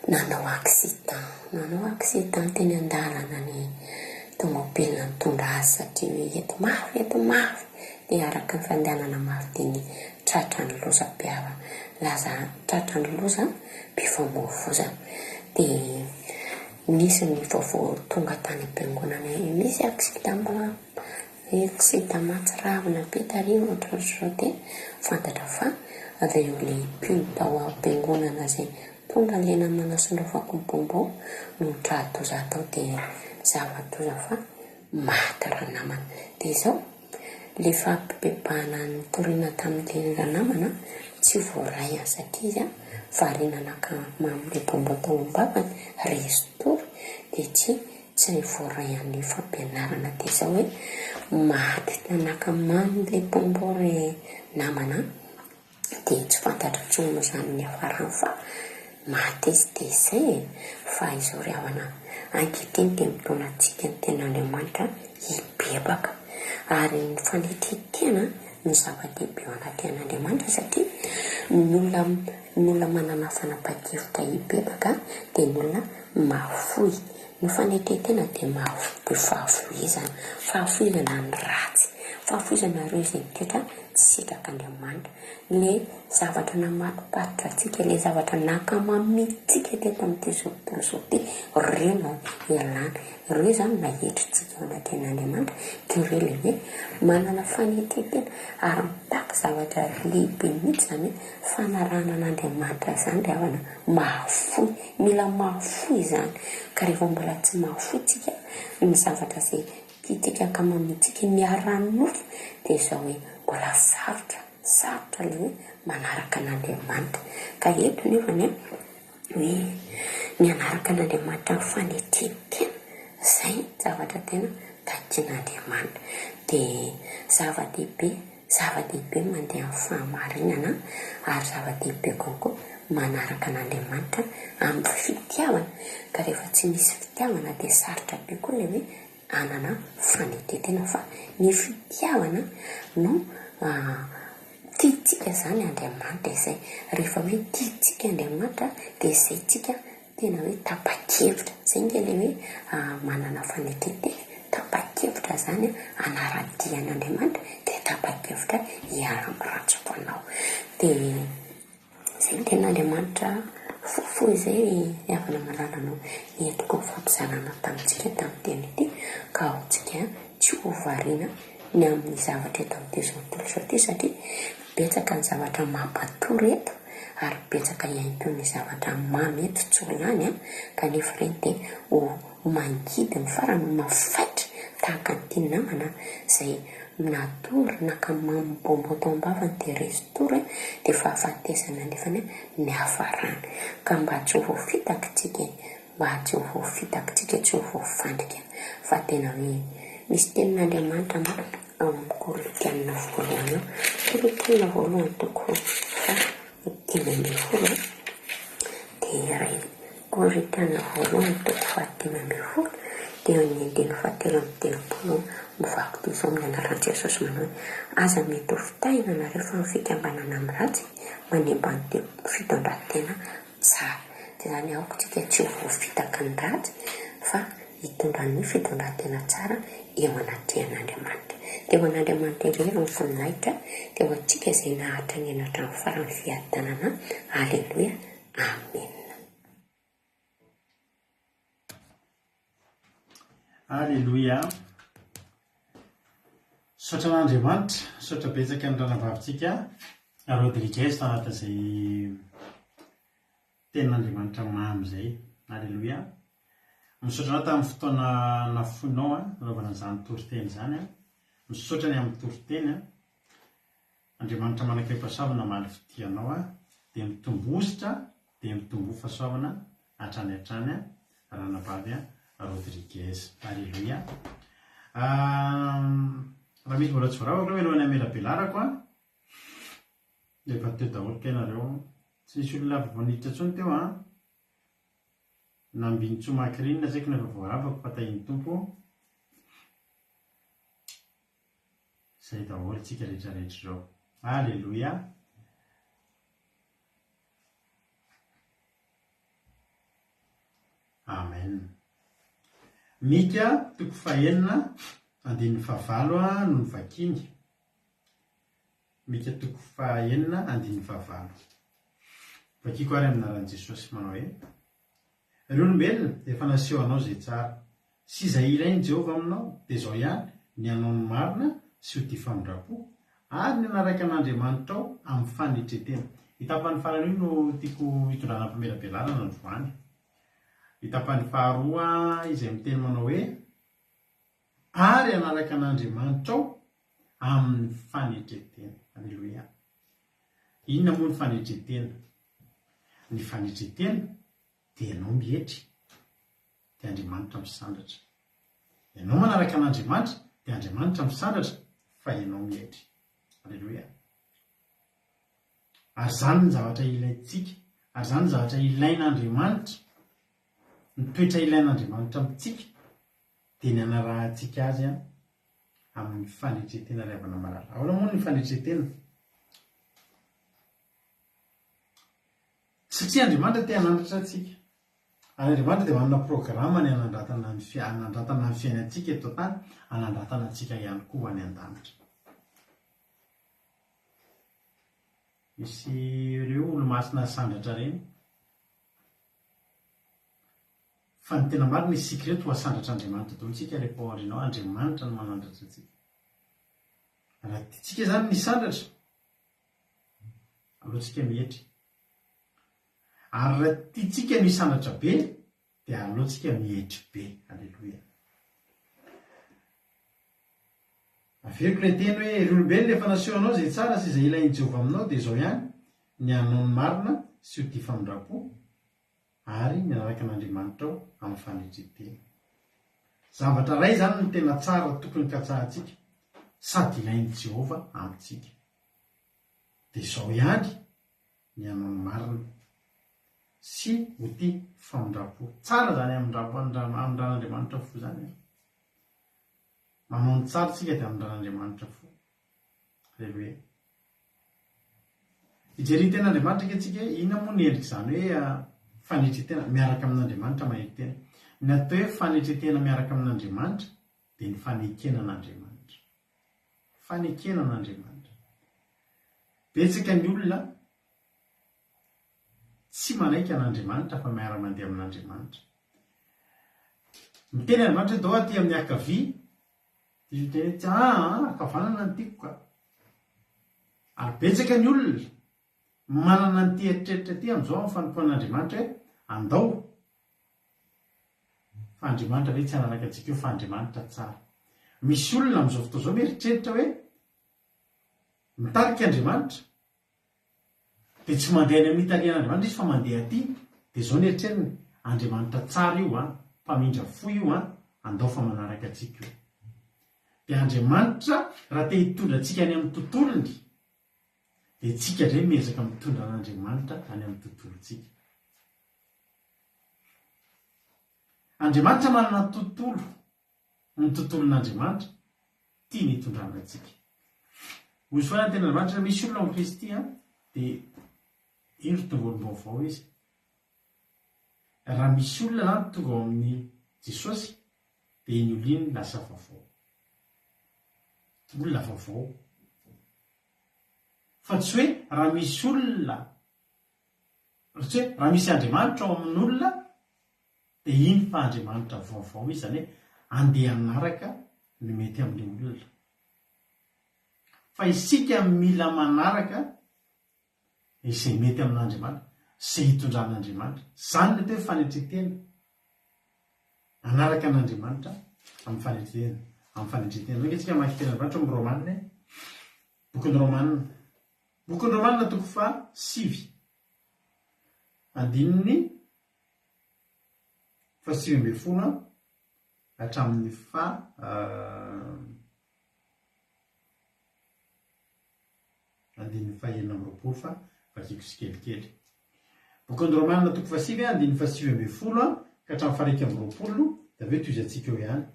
Speaker 5: Nanao accident, nanao accident teny an-dalana ny tomobile nitondra azy satria hoe eto mafy, eto mafy, dia araka ny fandehanana mafy dia ny tratran'ny lozam-piara, laza tratran'ny lozam-pifamoivozana. Dia nisy ny vaovao tonga tany am-piangonana hoe misy accident Accident mahatsiravina be tary ohatrohatr'izao dia fantatra fa ireo ilay mpino tao am-piangonana izay tonga ilay namana solofako ny bonbon no tra-doza tao dia zava-doza fa maty ranamana. Dia izao, Le fampibebahana nitoriana tamin'le ranamana tsy voaray an satria izy an variana naka mamy le bonbon tao am-bavany, resy tory dia tsy tsy voaray an'le fampianarana dia zao hoe maty naka mamy le bonbon ry namana an. dia tsy fantatra intsony moa izany ny niafarany fa maty izy dia izay e! Fa izao ry havana ankehitriny dia mitaona antsika ny tenin'Andriamanitra hibebaka ary ny fanetren-tena no zava-dehibe eo anatrehan'Andriamanitra satria ny olona ny olona manana fanapahan-kevitra hibebaka dia ny olona mahafoy ny fanetren-tena dia mahafoy dia fahafoizana fahafoizana ny ratsy fahafoizana ireo izay mitoetra Tsy sitrak'Andriamanitra. Ilay zavatra namatopatotra antsika, ilay zavatra nankamamintsika teto amin'ity izao tontolo izao ity, ireo no ialana. Ireo izany no naetrintsika eo anatrehan'Andriamanitra, dia ireo ilay hoe manana fanetren-tena ary mitaky zavatra lehibe mihitsy izany hoe fanarahana an'Andriamanitra izany ry havana, mahafoy, mila mahafoy izany. Ka rehefa mbola tsy mahafoy tsika ny zavatra izay Tiantsika ankamamintsika ny ara-nofo dia izao hoe mbola sarotra, sarotra ilay hoe manaraka an'Andriamanitra. Ka eto nefany an, hoe ny hanaraka an'Andriamanitra amin'ny fanetren-tena, izay ny zavatra tena takian'Andriamanitra. Dia zava-dehibe, zava-dehibe ny mandeha amin'ny fahamarinana ary zava-dehibe kokoa manaraka an'Andriamanitra amin'ny fitiavana. Ka rehefa tsy misy fitiavana dia sarotra be koa ilay hoe hanana fanetren-tena fa ny fitiavana no tiantsika izany Andriamanitra izay. Rehefa hoe tiantsika Andriamanitra dia izay tsika tena hoe tapa-kevitra. Izay ange ilay hoe manana fanetren-tena, tapa-kevitra izany hanara-dia an'Andriamanitra dia tapa-kevitra hiala amin'ny ratsy fanao. Dia Izay ny tenin'Andriamanitra fohifohy izay ry havana malala no entiko nifampizarana tamintsika tamin'ny teny ity ka ao tsika tsy ho variana ny amin'ny zavatra eto amin'ity izao tontolo izao ity satria betsaka ny zavatra mampatory eto ary betsaka ihany koa ny zavatra mamy eto tsy ho lany an kanefa ireny dia ho mangidy ny farany mafaitra tahaka an'ity namana izay natory naka mamy bonbon tao am-bavany dia resy tory dia fahafatesana nefany niafarany ka mba tsy ho voafitaka tsika e mba tsy ho voafitaka tsika tsy ho voafandrika fa tena hoe misy tenin'Andriamanitra manko ao amin'ny Korintiana voalohany ao Korintiana voalohany toko faha 15 dia iray Korintiana voalohany toko faha-15 dia eo amin'ny andininy fahatelo amby telopolo mivaky toy izao amin'ny anaran'i Jesosy manao hoe, Aza mety ho fitahina nareo fa ny fikambanana amin'ny ratsy manimba ny fitondran-tena tsara. Dia izany aoka tsika tsy ho voafitaky ny ratsy fa hitondra ny fitondran-tena tsara eo anatrehan'Andriamanitra. Dia ho an'Andriamanitra irery ny voninahitra, dia ho antsika izay naharitra niaina hatramin'ny farany fiadanana. Aleloia. Amena.
Speaker 2: Aleloia. Misaotra an'Andriamanitra, misaotra betsaka ny ranavavintsika Rodriguez tao anatin'izay tenin'Andriamanitra mamy izay. Aleloia. Misaotra anao tamin'ny fotoana nafoinao nanaovana an'izany toriteny izany. Misaotra ny amin'ny toriteny. Andriamanitra manakaipahasoavana hamaly fitia anao a, dia mitomboa dia mitomboa fahasoavana hatrany hatrany ranabavy Rodriguez. Aleloia. Raha misy mbola tsy voaravako aloha mialohan'ny hamelabelarako a, efa teo daholo kay nareo, tsy nisy olona vaovao niditra intsony teo an, Nambinintsoa Macrine tsy haiko na efa voaravako fa tahian'ny Tompo. Zay daholo tsika rehetra rehetra izao. Aleloia. Amen. Mika toko fahenina andininy fahavalo no novakiny. Mika toko fahenina andininy fahavalo. Vakiko ary amin'ny anaran'i Jesosy manao hoe Ry olombelona, efa naseho anao izay tsara, sy izay ilain'i Jehovah aminao, dia izao ihany, ny hanao ny marina sy ho tia famindram-po, ary ny hanaraka an'Andriamanitrao amin'ny fanetren-tena. Io tapany farany io no tiako hitondrana famelabelarana androany. Io tapany faharoa izay miteny manao hoe, Ary hanaraka an'Andriamanitrao. Amin'ny fanetren-tena. Aleloia. Inona moa ny fanetren-tena? Ny fanetren-tena dia ianao mietry, dia Andriamanitra misandratra. Ianao manaraka an'Andriamanitra, dia Andriamanitra misandratra, fa ianao mietry. Aleloia. Ary izany ny zavatra ilaintsika, ary izany ny zavatra ilain'Andriamanitra, ny toetra ilain'Andriamanitra amintsika, dia ny hanarahantsika Azy amin'ny fanetren-tena ry havana malala. Ahoana moa ny fanetren-tena? Satria Andriamanitra te hanandratra antsika. Ary Andriamanitra dia manana programa ny hanandratana ny hanandratana ny fiainantsika eto an-tany, hanandratana antsika ihany koa ho any an-danitra. Misy ireo olomasina asandratra ireny. Fa ny tena marina isika ireto ho asandratr'Andriamanitra daholo isika rehefa ao aoriana ao, Andriamanitra no manandratra antsika. Raha tiantsika izany ny hisandratra, aleo tsika mietry. Ary raha tiantsika ny hisandratra be, dia aleo tsika mietry be. Aleloia. Averiko ilay teny hoe, Ry olombelona, efa naseho anao izay tsara sy izay ilain'i Jehovah aminao, dia izao ihany, ny hanao ny marina sy ho tia famindram-po ary ny hanaraka an'Andriamanitrao amin'ny fanetren-tena. Zavatra iray izany no tena tsara tokony katsahantsika sady ilain'i Jehovah amintsika. Dia izao ihany, ny hanao ny marina sy ho tia famindram-po. Tsara izany hamindram-po, hamindran'Andriamanitra fo izany an. Manao ny tsara isika dia hamindran'Andriamanitra fo. Aleloia. Hijery ny ten'Andriamanitra ange tsika hoe inona moa ny endrik'izany hoe fanetren-tena miaraka amin'Andriamanitra mahery tena. Ny atao hoe fanetren-tena miaraka amin'Andriamanitra dia ny fanekena an'Andriamanitra. Fanekena an'Andriamanitra. Betsaka ny olona tsy manaiky an'Andriamanitra fa miara-mandeha amin'Andriamanitra. Miteny Andriamanitra hoe dao aty amin'ny ankavia, dia izy miteny hoe tsy aa, ankavanana no tiako ka. Ary betsaka ny olona manana an'ity eritreritra ity amin'izao amin'ny fanompoan'Andriamanitra hoe andao fa Andriamanitra ve tsy hanaraka antsika eo fa Andriamanitra tsara. Misy olona amin'izao fotoana izao mieritreritra hoe mitarika Andriamanitra dia tsy mandeha any amin'ny italian'Andriamanitra izy fa mandeha aty dia izao ny eritreriny, Andriamanitra tsara io an, mpamindra fo io an, andao fa manaraka antsika io. Dia Andriamanitra raha te hitondra antsika any amin'ny tontolony dia tsika indray miezaka mitondra an'Andriamanitra any amin'ny tontolontsika. Andriamanitra manana tontolo ny tontolon'Andriamanitra tiany hitondrana antsika. Hoy foana ny tenin'Andriamanitra raha misy olona ao amin'i Kristy an, dia indro tonga olom-baovao izy. Raha misy olona zany tonga ao amin'i Jesosy dia iny olona iny lasa vaovao. Olona vaovao. Fa tsy hoe raha misy olona, tsy hoe raha misy Andriamanitra ao amin'olona Dia iny fa Andriamanitra vaovao izy, izany hoe andeha hanaraka ny mety amin'ilay olona. Fa isika mila manaraka izay mety amin'Andriamanitra, izay hitondran'Andriamanitra. Izany ny atao hoe fanetren-tena. Hanaraka an'Andriamanitra amin'ny fanetren-tena. Amin'ny fanetren-tena. Andeha ange tsika hamaky tenin'Andriamanitra ao amin'ny Romana e. Bokin'ny Romana. Bokin'ny Romana toko faha sivy. Andininy faha 19 hatramin'ny faha andininy faha 26 fa vakiko tsikelikely. Bokin'ny Romana toko fahasivy andininy faha 19 ka hatramin'ny faha 21 dia avy eo tohizantsika eo ihany.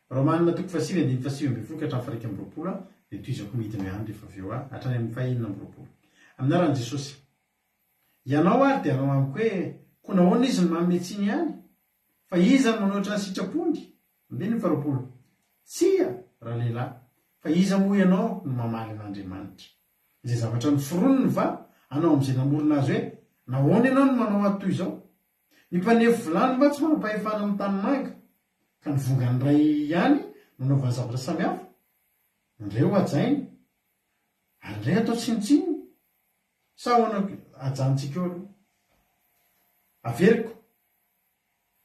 Speaker 2: Romana toko fahasivy andininy faha 19 ka hatramin'ny faha 21 dia tohizako midina eo ihany rehefa avy eo hatrany amin'ny faha 26. Amin'ny anaran'i Jesosy. Ianao ary dia hanao amiko hoe, Koa nahoana izy no manome tsiny ihany? Fa iza no manohitra ny sitrapony? Andininy faharoapolo. Tsia, ralehilahy, fa iza moa ianao no mamaly an'Andriamanitra? Izay zavatra noforoniny va hanao amin'izay namorona azy hoe, Nahoana ianao no manao ahy toy izao? Ny mpanefy vilany va tsy manam-pahefana amin'ny tanimanga, ka ny vongany iray ihany no anaovany zavatra samihafa? Ny iray hohajainy, ary ny iray atao tsinontsinona. Sa ahoana ajanontsika eo aloha? Averiko,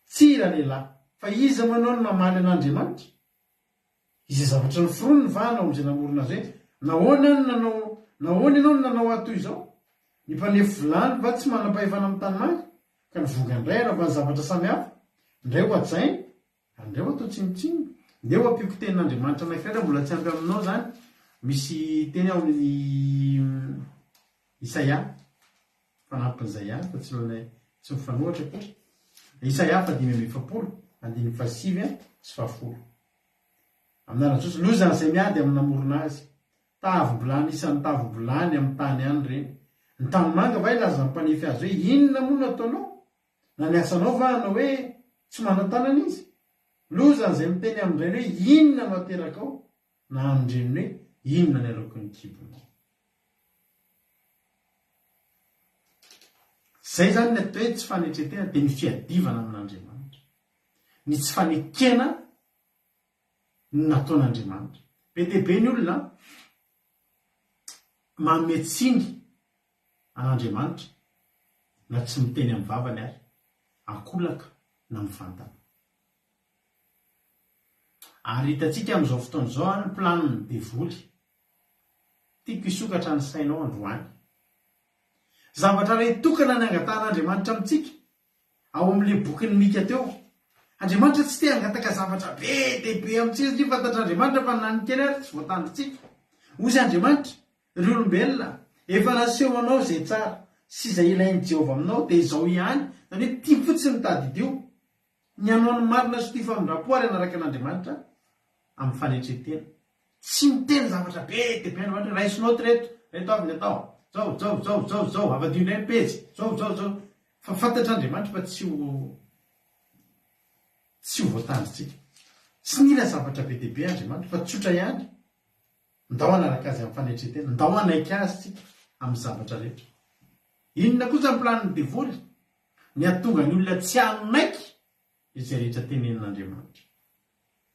Speaker 2: Tsia ralehilahy, fa iza moa ianao no mamaly an'Andriamanitra? Izay zavatra noforoniny va hanao amin'izay namorona azy hoe, Nahoana no nanao, nahoana ianao no nanao ahy toy izao? Ny mpanefy vilany va tsy manam-pahefana amin'ny tanimanga, ka ny vongany indray hanaovany zavatra samihafa, indray ho hajainy, ary indray ho atao tsinontsinona? Ndeha ho ampiako tenin'Andriamanitra anankiray raha mbola tsy ampy aminao izany. Misy teny ao amin'ny Isaia, fanampin'izay ihany fa tsy ilay tsy mifanohitra akory. Isaia faha-45, andininy fahasivy sy fahafolo. Amin'ny anaran'i Jesosy, lozan'izay miady amin'ny namorona azy. Tavim-bilany isan'ny tavim-bilany amin'ny tany ihany ireny. Ny tanimanga va hilaza amin'ny mpanefy azy hoe, Inona moa no ataonao? Na ny asanao va hanao hoe, Tsy manan-tanana izy? Lozan'izay miteny amin-drainy hoe, Inona no aterakao? Na amin-dreniny hoe, Inona ny aloky ny kibonao? Izay izany ny atao hoe tsy fanetren-tena dia ny fiadivana amin'Andriamanitra. Ny tsy fanekena ny nataon'Andriamanitra. Be dia be ny olona manome tsiny an'Andriamanitra na tsy miteny amin'ny vavany ary, ankolaka na mivantana. Ary hitantsika amin'izao fotoana izao ny planin'ny devoly. Tiako hisokatra ny sainao androany. Zavatra iray tokana ny angatahan'Andriamanitra amintsika, ao amin'ilay bokin'i Mika teo. Andriamanitra tsy te hangataka zavatra be dia be amintsika satria fantatr'Andriamanitra fa na ny kely ary tsy voatandrintsika. Hozy Andriamanitra, Ry olombelona, efa naseho anao izay tsara sy izay ilain'i Jehovah aminao, dia izao ihany, izany hoe tia fotsiny tadidio, Ny hanao ny marina sy tia famindram-po ary hanaraka an'Andriamanitra amin'ny fanetren-tena. Tsy miteny zavatra be dia be Andriamanitra hoe raiso naoty ireto, ireto avy ny atao, zao, zao, zao, zao, zao, avadio indray ny pejy, zao, zao, zao. Fa fantatr'Andriamanitra fa tsy ho tsy ho voatandrintsika. Tsy nila zavatra be dia be Andriamanitra fa tsotra ihany. Ndao hanaraka Azy amin'ny fanetren-tena, ndao hanaiky Azy isika amin'ny zavatra rehetra. Inona kosa ny planin'ny devoly? Ny hahatonga ny olona tsy hanaiky izay rehetra tenenin'Andriamanitra.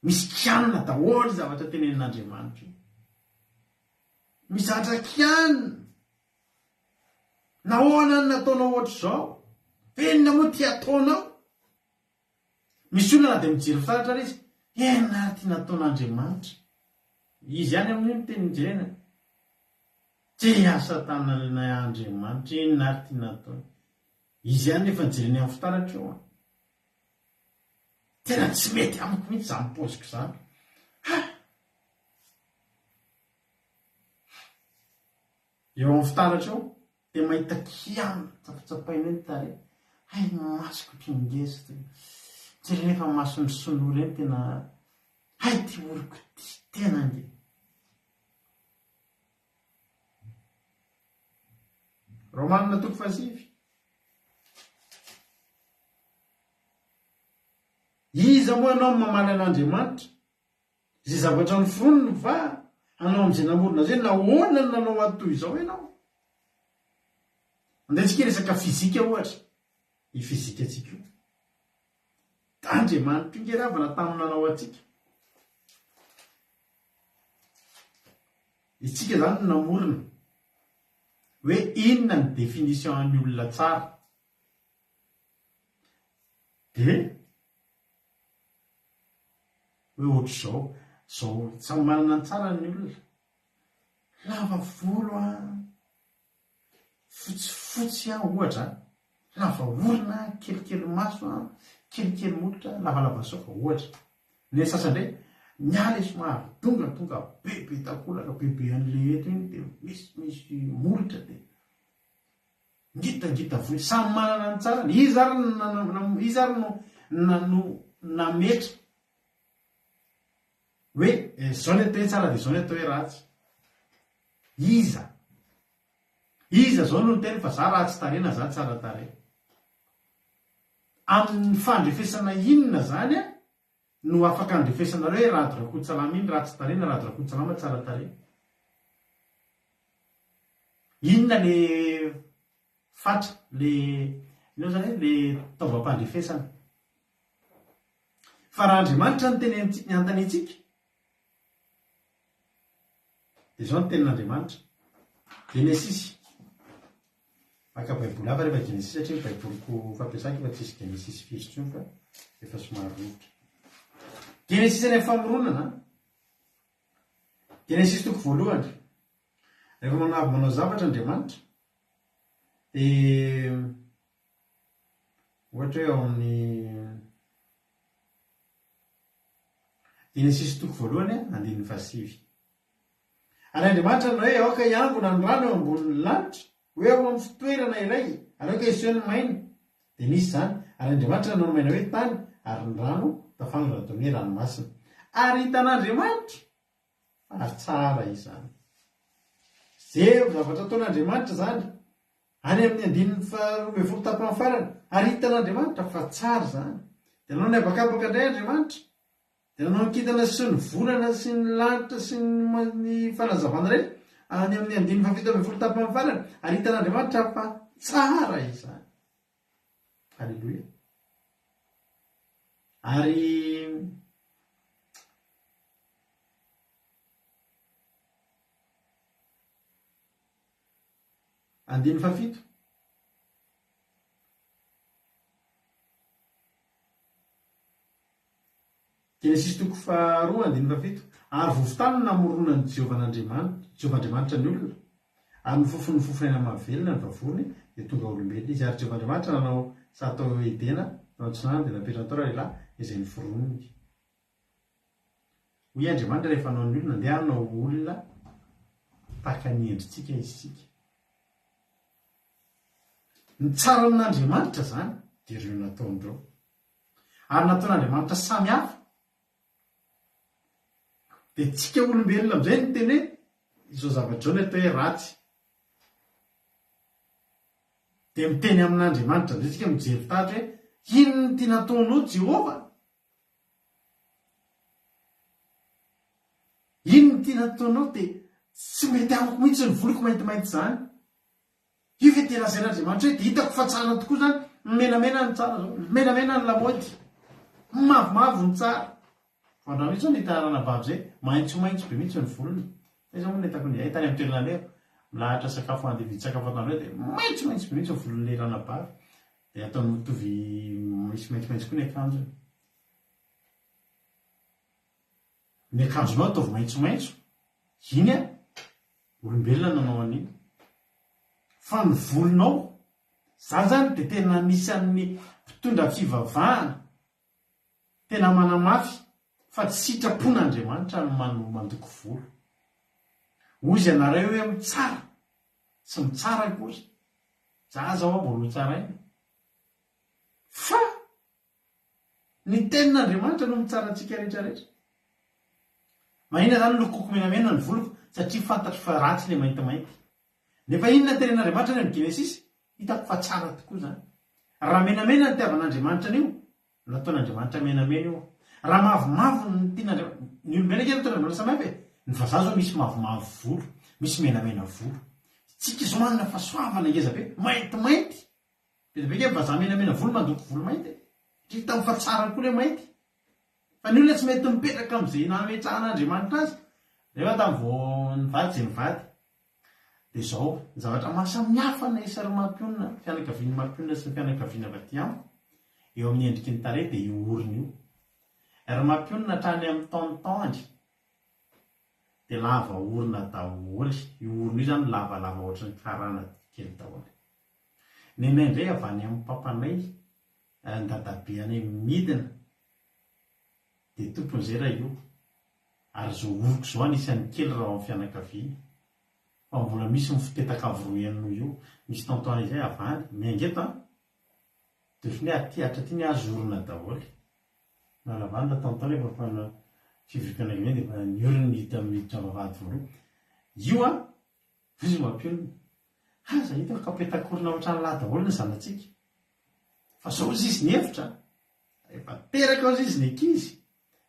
Speaker 2: Misy kianina daholo io zavatra tenenin'Andriamanitra io. Misy zavatra kianina. Nahoana no nataonao ohatr'izao? Inona moa ity ataonao? Misy olona na dia mijery fitaratra ary izy, inona ary ity nataon'Andriamanitra? Izy ihany amin'io no teny jerena. Tsy asa tanan'ilay Andriamanitra, inona ary ity nataony? Izy ihany nefa jereny amin'ny fitaratra io an. Tena tsy mety amiko mihitsy izany paoziko izany. Ha! Eo amin'ny fitaratra eo dia mahita kiana, tsapatsapaina eo ny tarehy. Hay ny masoko ity ngeza ity. Jereo nefa ny mason'ny sinoa ireny tena hay ity oroko ity tena nge. Romanina toko fahasivy. Iza moa ianao no mamaly an'Andriamanitra? Izay zavatra noforoniny va hanao amin'izay namorona azy hoe nahoana no nanao ahy toy izao ianao? Andeha tsika hiresaka fizika ohatra, io fizikantsika io. Andriamanitra io nge ry havana tamin'ny nanao antsika. Isika izany no namorona hoe inona ny définition an'ny olona tsara. Dia hoe ohatr'izao, zao, samy manana ny tsarany ny olona. Lava volo an, fotsifotsy an ohatra an, lava orona an, kelikely maso an, kelikely molotra, lavalava saoka ohatra. Ny sasany indray, ny ahy le somary donga tonga bebe takolaka, bebe an'le eto iny dia misimisy molotra dia ngitangita voa, samy manana ny tsarany, iza ary no iza ary no no nametra hoe zao ny atao hoe tsara dia zao ny atao hoe ratsy, iza? Iza zao no niteny fa za ratsy tarehy na za tsara tarehy? Amin'ny fandrefesana inona zany no afaka andrefesanareo hoe Rado Rakotsalama iny ratsy tarehy na Rado Rakotsalama tsara tarehy? Inona le fatra, le inona zany e, le taovam-pandrefesana? Fa raha Andriamanitra no tenenitsika, ny anontaniantsika, dia izao ny tenin'Andriamanitra, Genesisy, maka baiboly hafa rehefa Genesisy satria ny baiboliko fampiasako efa tsisy Genesisy firy intsony fa efa somary rovitra. Genesisy any amin'ny famoronana. Genesisy toko voalohany. Rehefa manavy manao zavatra Andriamanitra dia ohatra hoe ao amin'ny Genesisy toko voalohany andininy fahasivy. Ary Andriamanitra nanao hoe, Aoka hiangona ny rano eo ambonin'ny lanitra, ho eo amin'ny fitoerana iray, ary aoka hiseho ny maina. Dia nisy izany. Ary Andriamanitra nanao ny maina hoe tany, ary ny rano tafangona nataony hoe ranomasina. Ary hitan'Andriamanitra fa tsara izany. Zero zavatra ataon'Andriamanitra izany. Any amin'ny andininy faharoa ambinifolo tapany farany, ary hitan'Andriamanitra fa tsara izany. Dia nanao ny habakabaka indray Andriamanitra. Dia nanao ny kintana sy ny volana sy ny lanitra sy ny fanazavana rehetra, any amin'ny andininy fahafito ambinifolo tapany farany, ary hitan'Andriamanitra fa tsara izany. Haleloia. Ary andininy fahafito. Genesisy toko faharoa andininy fahafito, Ary vovon-tany no namoronan'i Jehovah Andriamanitra, Jehovah Andriamanitra ny olona, ary nofofony ny fofon'aina mahavelona ny vavony, dia tonga olombelona izy. Ary Jehovah Andriamanitra nanao saha tao Edena, tao atsinanana, dia napetrany tao ralehilahy izay noforoniny. Hoy Andriamanitra rehefa hanao ny olona, Ndeha hanao olona tahaka ny endritsika isika. Ny tsara amin'Andriamanitra izany dia ireo nataony ireo. Ary nataon'Andriamanitra samy hafa. Dia tsika olombelona amin'izay no miteny hoe izao zavatra izao no atao hoe ratsy. Dia miteny amin'Andriamanitra amin'izay tsika mijery fitaratra hoe inona ity nataonao Jehovah? Inona ity nataonao dia tsy mety amiko mihitsy ny voloko maintimainty izany. Io ve dia lazain'Andriamanitra hoe dia hitako fa tsara tokoa izany, ny menamena no tsara zao, ny menamena no lamaody, ny mavomavo no tsara. Vao androany mihitsy aho nahita ranabavy izay, maitsomaitso be mihitsy ny volony. Taiza moa no nahitako an'ilay, hay tany amin'ny toerana alehako, milahatra sakafo handeha hividy sakafo atoandro eo dia maitsomaitso be mihitsy ny volon'ilay ranabavy. Dia ataony mitovy misy maitsomaitso koa ny akanjony. Ny akanjonao ataovy maitsomaitso, iny an, olombelona nanao an'iny. Fa ny volonao, za zany dia tena anisan'ny mpitondra fivavahana tena manamafy fa tsy sitrapon'Andriamanitra ny mandoko volo. Hozy ianareo hoe mitsara, tsy mitsara akory, za zao mbola ho tsaraina. Fa Ny tenin'Andriamanitra no mitsara antsika rehetra rehetra. Mahina zany lokoko menamena ny voloko satria fantatro fa ratsy le maintimainty. Nefa inona ny tenen'Andriamanitra any amin'ny Genesisy? Hitako fa tsara tokoa zany. Raha menamena ny itiavan'Andriamanitra an'io, nataon'Andriamanitra menamena io. Raha mavomavo ny tian'Andriamanitra, ny olombelona ange nataon'Andriamanitra samy hafa e. Ny vazaha zao misy mavomavo volo, misy menamena volo. Tsika zao manana fahasoavana ngeza be, maintimainty. Be dia be nge vazaha menamena volo mandoko volo mainty e! Satria hitany fa tsara koa le mainty. Fa ny olona tsy mety mipetraka amin'izay nametrahan'Andriamanitra azy. Rehefa tamin'ny vao nivady izay nivady. Dia izao, ny zavatra mahasamihafa anay sy ry Mampionona, fianakavian'i Mampionona sy ny fianakaviana avy aty amiko, eo amin'ny endriky ny tarehy dia io orona io. Ry Mampionona hatrany amin'ny taon-taony dia lava orona daholo. Io orona io izany lavalava ohatran'ny karana kely daholo. Nenay indray avy any amin'ny papanay, ny dadabeanay midina dia tompon'izay raha io. Ary izao oroko izao anisan'ny kely raha ao amin'ny fianakaviana. Fa mbola misy mifipetaka avy roa heny noho io. Misy tonton anay izay avy any, miainga eto an! Dia ohatran'ny hoe aty hatraty ny azy orona daholo. Nalavany ilay tonton rehefa efa fivoriam-pianakaviana dia efa ny orony hita miditra am-bavahady voalohany. Io an! Izy mampionona. Aza hitako ka petakorona ohatran'ny lahy daholo ny zanatsika. Fa zao ozy izy nihevitra, rehefa teraka ozy izy ny ankizy,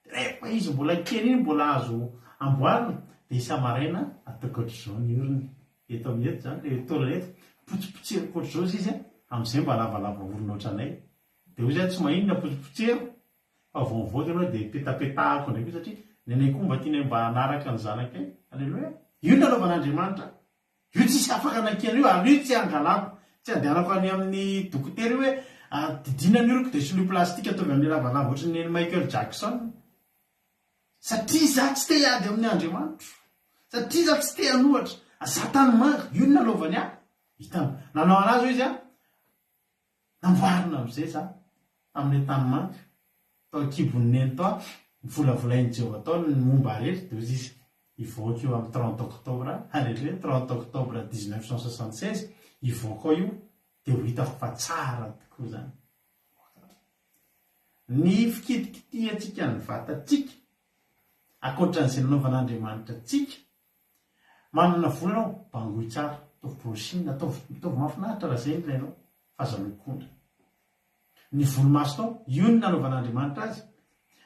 Speaker 2: de rehefa izy mbola kely iny mbola azo amboarina, de isa-maraina ataoko ohatr'izao ny orony. Eto amin'ny eto zany, le taolana eto, potsipotseriko ohatr'izao ozy izy, amin'izay mba lavalava orona ohatranay. De ozy aho tsy maninona potsipotsero, Fa vao mivoaka ianao dia petapetahako indray koa satria ny anay koa mba tianay mba hanaraka ny zanakay. Aleloia. Io no nanaovan'Andriamanitra. Io tsisy afaka nankeny io ary io tsy hangalako, tsy handehanako any amin'ny dokotera io hoe didiana ny oroko dia soloy plastique ataovy amin'ny lavalava ohatran'ny an'i Michael Jackson. Satria izaho tsy te hiady amin'ny Andriamanitro. Satria za tsy te hanohatra. Za tanimanga, io no nanaovany ahy. Hitanao. Nanao an'ahy zao izy an, namboarina am'izay za, tamin'ilay tanimanga. Tao an-kibon'i neny tao aho, novolavolain'i Jehovah tao ny momba ahy rehetra, dia hoy izy, hivoaka io amin'ny trente octobre, alléluia, trente octobre 1976, hivoaka ao io, dia ho hitako fa tsara tokoa izany. Ny fikitikitihantsika ny vatantsika, ankoatra an'izay nanaovan'Andriamanitra antsika, manana vola ianao, bangoy tsara, ataovy brushing, ataovy ataovy mahafinaritra raha izay no ilainao, fa aza lokondra. Ny volomasonao, io no nanaovan'Andriamanitra azy.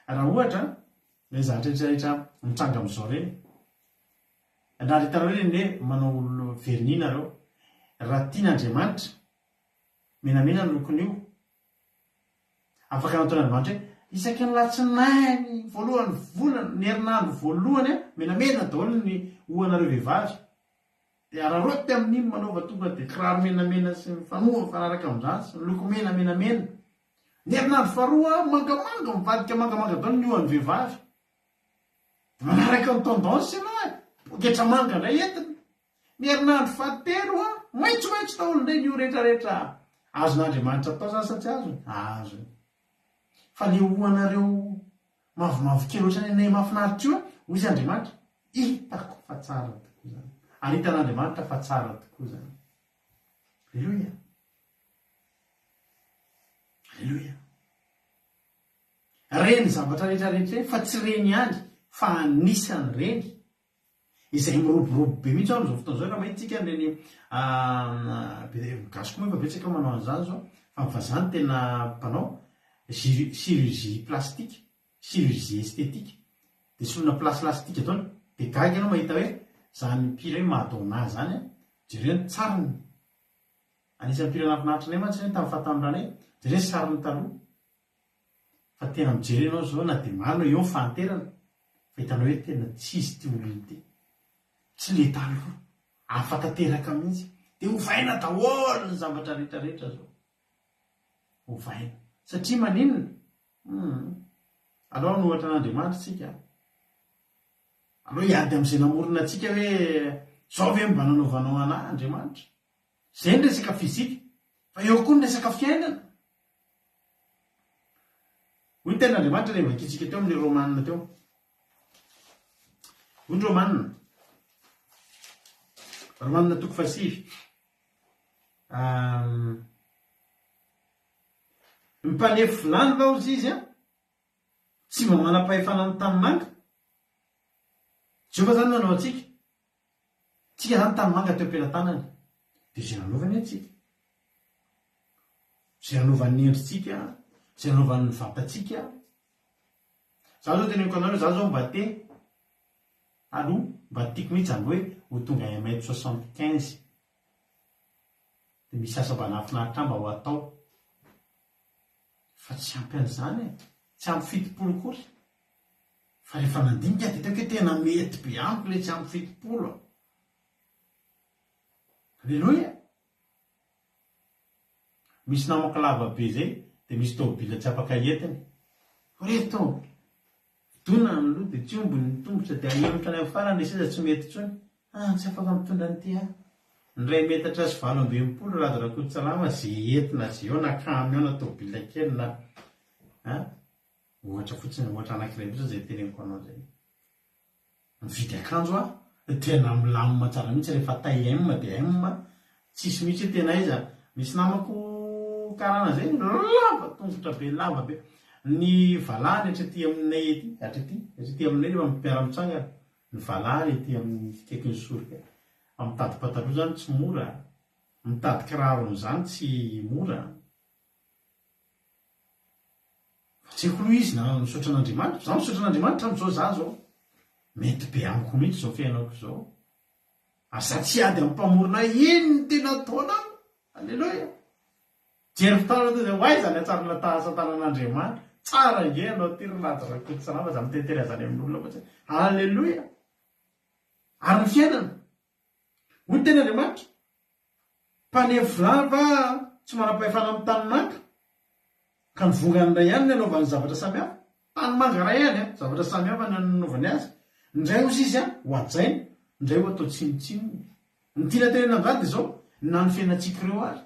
Speaker 2: Raha ohatra, ilay zavatra rehetra rehetra mitranga amin'izao ireny, raha hitanareo ireny hoe manao vernis nareo, raha tian'Andriamanitra, Menamena ny lokon'io. Afaka nataon'Andriamanitra hoe, isaky ny latsinainy voalohan'ny volana, ny herinandro voalohany, menamena daholo ny hoanareo vehivavy. Dia araraoty amin'iny manaova tonga dia kiraro menamena sy mifanoha mifanaraka amin'izany sy miloko mena menamena. Ny herinandro faharoa mangamanga mivadika mangamanga daholo ny hoan'ny vehivavy. Dia manaraka ny tendance ianao e! Poketra manga indray entina. Ny herinandro fahatelo an, maitsomaitso daholo indray ny io rehetrarehetra. Azon'Andriamanitra atao izany sa tsy azony? Azony. Fa le hoanareo mavomavo kely ohatran'ny anay mahafinaritra io an, hoy izy Andriamanitra, hitako fa tsara tokoa izany. Ary hitan'Andriamanitra fa tsara tokoa izany. Aleloia. Aleloia. Reny zavatra rehetrarehetra ireny, fa tsy reny ihany, fa anisan'ireny. Izay miroborobo be mihitsy amin'izao fotoana izao raha mahita isika an'ireny be dia gasy koa moa efa betsaka manao an'izany izao fa ny vazaha no tena mpanao chirurgie plastique, chirurgie esthétique dia soloina plaslastique daholo dia gaga ianao mahita hoe izany mpihira hoe Madonna izany an, jereo ny tsariny, anisan'ny mpihira nahafinaritra anay mantsy ireny tamin'ny fahatanoranay, jereo ny sariny taloha. Fa tena mijery ianao zao na dia marina eo ny fahanterana fa hitanao hoe tena tsy izy ity olona ity. Tsy le taloha. Hafa tanteraka mihitsy. Dia ovaina daholo ny zavatra rehetra rehetra zao. Ovaina. Satria maninona? Hum. Alao hanohatra an'Andriamanitra tsika. Alao hiady amin'izay namorona antsika hoe zao ve mba nanaovanao anah Andriamanitra? Zay ny resaka physique. Fa eo koa ny resaka fiainana. Hoy ny tenin'Andriamanitra ilay novakintsika teo amin'ny Romana teo. Hoy ny Romana. Romana toko fahasivy. Ny mpanefy vilany va hozy izy an? Tsy mba manam-pahefana amin'ny tanimanga? Jehovah izany nanao antsika. Tsika izany tanimanga teo am-pelatanany. Dia izay nanaovany antsika. Izay nanaovany ny endritsika, izay nanaovany ny vatantsika. Za zao teneniko anareo, za zao mba te, aloha, mba tiako mihitsy izany hoe ho tonga un mètre 75. Dia misy asa mba nahafinaritra ahy mba ho atao. Fa tsy ampy an'izany e! Tsy ampy 70 akory. Fa rehefa nandinika aho dia hitako hoe tena mety be amiko ilay tsy ampy 70 a! Aleloia! Misy namako lava be izay dia misy tômôbila tsy afaka entiny. Reto! Dona ny loha dia tsy omby ny tongotra dia ahemotra any amin'ny farany ilay seza tsy mety intsony. Ah, tsy afaka mitondra an'ity aho. Ny iray metatra sy 68 Rado Rakototsalama ze entina ze eo na camion na tômôbila kely na ah, ohatra fotsiny, ohatra anankiray fotsiny izay teneniko anao izay. Mividy akanjo aho tena milamina tsara mihitsy rehefa taille M dia M, tsisy mihitsy hoe tena aiza, misy namako karana zay lava tongotra be lava be, ny valahany hatraty aminay ety, hatraty, hatraty aminay rehefa miara-mitsangana, ny valahany ety amin'ny akaikin'ny soroka, fa mitady pataloha zany tsy mora, mitady kiraro amin'izany tsy mora. Fa tsy haiko aloha izy na misaotra an'Andriamanitra, za misaotra an'Andriamanitra amin'izao za zao, mety be amiko mihitsy izao fiainako izao, ary za tsy hiady amin'ny mpamorona ahy, iny no tena ataonao, aleloia, jery fitaratra toy izay, ho aiza ny hatsarana asa tanan'Andriamanitra, tsara ange ianao ity ry Lado Rakotosalama, za miteniteny an'izany amin'olona fotsiny, aleloia, ary ny fiainana, hoy ny tenin'Andriamanitra, Mpanefy vilany va tsy manam-pahefana amin'ny tanimanga? Ka ny vongany iray ihany no anaovany zavatra samihafa? Tanimanga iray ihany an, zavatra samihafa no anaovany azy. Ny iray hozy izy an, ho hajaina. Indray ho atao tsinontsinona. Ny tiana tenenina amin'izany dia izao, na ny fiainantsika ireo ary,